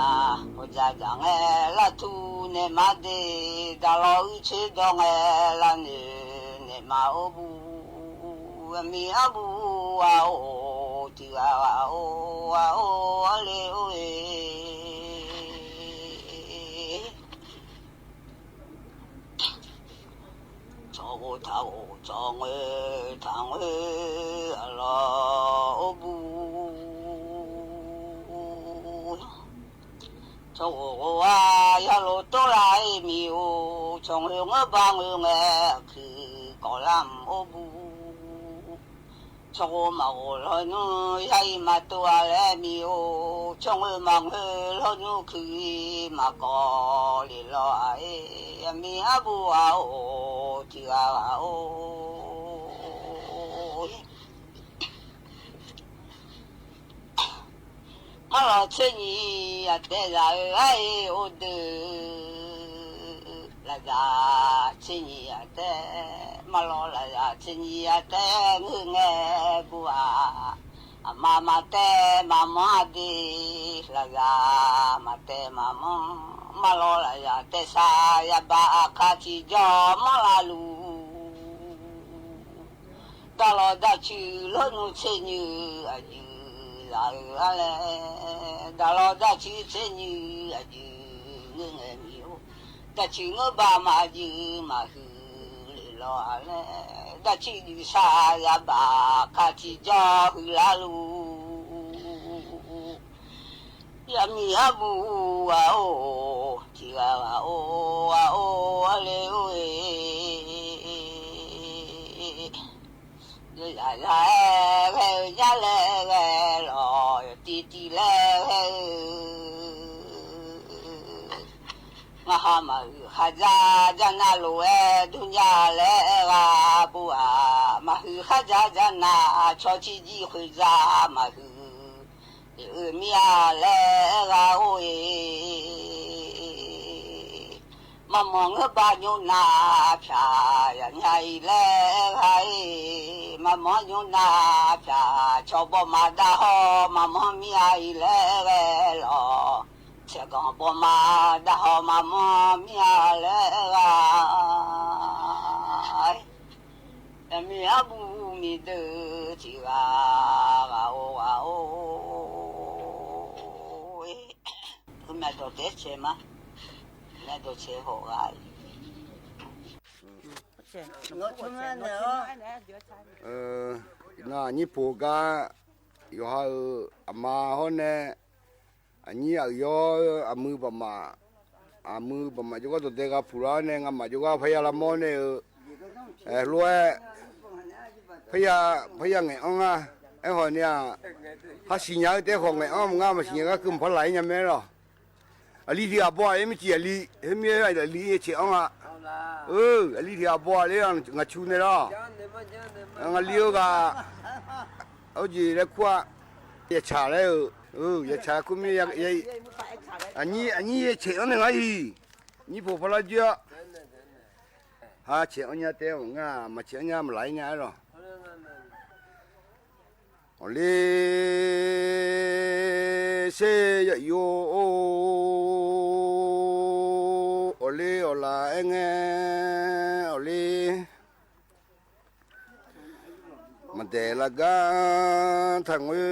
ဖိဒၣ်ဒၣ်ငဲလၢထူန့ၣ်မၤဒ့, ဒၣ်လီၤအုၣ်ဆ့ဒီးငဲလၢနၢၤန့ၣ်မၤအိၣ်ဘူး, အမံၤအဘူးအအိၣ်, ထံဂၤဂၤအိၣ်အအိၣ်အလ့အိၣ်အ့ၣ် ဆီၣ်ဂိၢ်ထးဂိၢ် ဆီၣ်ငၢၢ်ထးငၢၢ် အလီၢ်အိၣ်ဘူး, ဆီၣ်ဂိၢ်ဂိၢ်ဝါ ယၤလိာ်တိၢ်လၢအ့ၣ်မံၤအိၣ်, ဆီၣ်ငၢၢ်ငၢၢ်ဘၣ်ငၢၢ်ငဲ အချုးကီၤလၢ်အိၣ်ဘူး ဆီၣ်ဂိၢ်မၤဂိၢ်လီၤနုၢ် ယၤအံၤမၤတိၢ်အါလၢမံၤအိၣ်, ဆီၣ်ငၢၢ်မၤငၢၢ်လီၤနုၢ်ခုအံၤ မၤကီၤလံလီၤအအ့ၣ်, အမံၤအဘူးအအိၣ်, ထံဂၤဂၤအိၣ်, မၤလီၤဆ့ၣ်နံၤအတဲဒၣ်ဧၢ အအ့ၣ်အိၣ်ဒၢး လၢယၤဆ့ၣ်နံၤအတဲ, မၤလီၤလၢယၤဆ့ၣ်နံၤအတဲ ငုၢ်ငဲဘူးဧါ, အမါမၤတဲမၤမီၢ်ဒ့, လၢယၤမၤတဲမၤမီၢ်, မၤလီၤလၢယၤတဲဆါ ယဘၣ်အခါထံကီၤမီၢ်လၢလူ တၢ်လီၤဒၣ်ဆံးလီၤနုၢ်ဆ့ၣ်နံၤအယုၢ်လၢအဂၤလဲၣ်, တၢ်လီၤဒၣ်ဆံးဆ့ၣ်နံၤအယုၢ် ငုၢ်ငဲမံၤအိၣ်, တၢ်ဆံးမုၢ်ဘၣ်မၤယုၢ်မၤဟုၣ်လံလီၤအလဲၣ်, တၢ်ဆံးဒုးဆါယၤဘၣ်ခါထံကီၤဟုၣ်လၢလူ ယမံၤအဘူးအအိၣ်, ထံဂၤဂၤအိၣ်အအိၣ်အလ့အိၣ်အ့ၣ်, ယယၤယၤအဲၣ်ဂဲၤဧၢ ညါလဲၣ်ဂဲၤလီၤ, ယတံၤတံၤလဲၣ်ဂဲၤဧၢ, မၤဟါမၤဟုၣ်ဃါယၤယၤနၤလိၤဝဲ ဒုးညါလဲၣ်ဂၤဘူးဧါ, မၤဟုၣ်ဃါယၤယၤနၤ ဆီထံယံၤဃုာ်ယၤမၤဟုၣ် အ့ၣ်အၢမံၤအါလဲၣ်ဂၤအိၣ်အ့ၣ်, မၤမီၢ်ငၢၢ်ဘၣ်ညိနၤဖၠၣ်, ယညါအံၤလဲၣ်ဂၤအ့ၣ်, မၤမီၢ်ညိနၤဖၠၣ်, ဆီဘီမၤဒၣ်ဟီ မၤမီၢ်မံၤအါအံၤလဲၣ်ဂဲၤလီၤ, ဆဲးကီၢ်ဘီမၤဒၣ်ဟီ မၤမီၢ်မံၤအါလဲၣ်ဂၤ တမ့ၢ်အဘူးမံၤဒၢး ထံဂၤဂၤအိၣ်ဂၤအိၣ်, မ့ၢ်ဒိးတဲဆဲးမး, မ့ၢ်ဒိးဆဲးဟီၣ်ဂၤအံၤ, နံၣ်ဖိကါ, ယဟါအၢ, အမါဟီၣ်နဲ အညံၣ်အယီၤ အမုၢ်ဘၣ်မး, အမုၢ်ဘၣ်မး ယိၤကီၢ်သိးတဲဂၤဖုးလီၤန့ၣ် ငါမၤယိၤကီၢ်ဖဲယၤလၢမီၢ်န့ၣ်, အဲၣ်လိၣ်ဝဲ, ဖဲယၤ, ဖဲယၤငဲၤအီၣ်ငါ, အဲၣ်ဟီၣ်န့ၣ်ဧါ, ဟါဆံညါတဲဃီၤငဲၤအီၣ်မး ငါမၤဆံညါဂၤကုၢ်မဖီလာ်ညါမဲလီၤ, အလံၤထံးအဘီလၢမ့ၢ်ကံအလံၤ, မ့ၢ်လံၤဆဲးအီၣ်ငါ, အလံၤထံးအဘီလၢ ငါဆူန့ၣ်လီၤ, ငါလံၤအိၣ်ဂၤ အိၣ်က့ၤလၢခွါ, ယဆၣ်လၢ, ယဆၣ်ခိၣ်မ့ၢ်, အညံၣ်ယဆဲးအီၣ်န့ၣ်ဂၤအံၤ, ညံၣ်ဖိဖီလီၤကၠီ, ဟါဆဲးအီၣ်ညါတဲအီၤ ငါမၤဆဲးအီၣ်ညါမလၤညါလီၤ, အီၤလ့ စ့ယယိ, အီၤလ့အီၤလၢအဲၣ်ငဲ, အီၤလ့ မၤတဲလၢကါ ထးငွဲ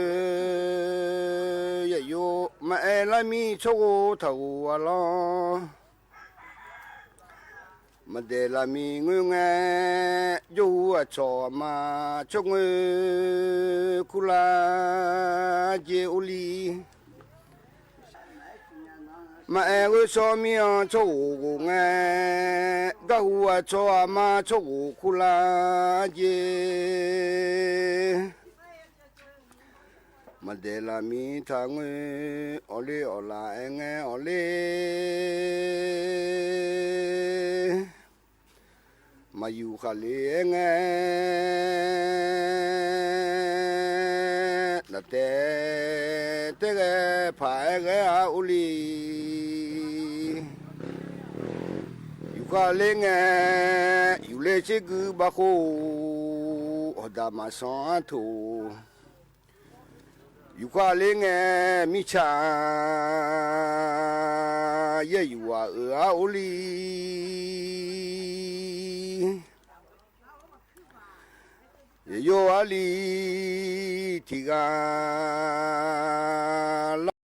ယယိ, မၤအဲၣ်လၢမံၤဆိၣ်ဂိၢ်ထးဂိၢ်အလီၢ်, မၤတဲလၢမံၤငွဲငဲ, ယိၤဟူအဆီၣ်အမါ ဆိၣ်ငွဲခူလၢ်က့အိၣ်လံ မၤအဲၣ်ဂ့ၤဆီမံၤအီၤဆိၣ်ဂိၢ်ဂိၢ်ငဲ, ကၢ်ဟူအဆီအမါဆိၣ်ဂိၢ်ခူလၢ်က့, မၤဒဲးလၢမံထါငွံ, အီၣ်လ့အီၣ်လၢအဲငဲအီၣ်လ့, မၤယူၤဃာ်လ့အဲငဲ, နတဲတဲဂဲၤဖးအဲဂဲၤအအိၣ်လံ. ယူၤဃာ်လ့ငဲ, ယူၤလ့ဆ့ကုဘၣ်ဃိ, အီၣ်ဒၣ်မၤစီအထိၣ်, ယူၤဃာ်လ့ငဲ, မံဆါ, ယဲၢ်ယူၤဝၤအၢအအိၣ်လံ. ယယိအါလံ, ထံဂၤလီၤ.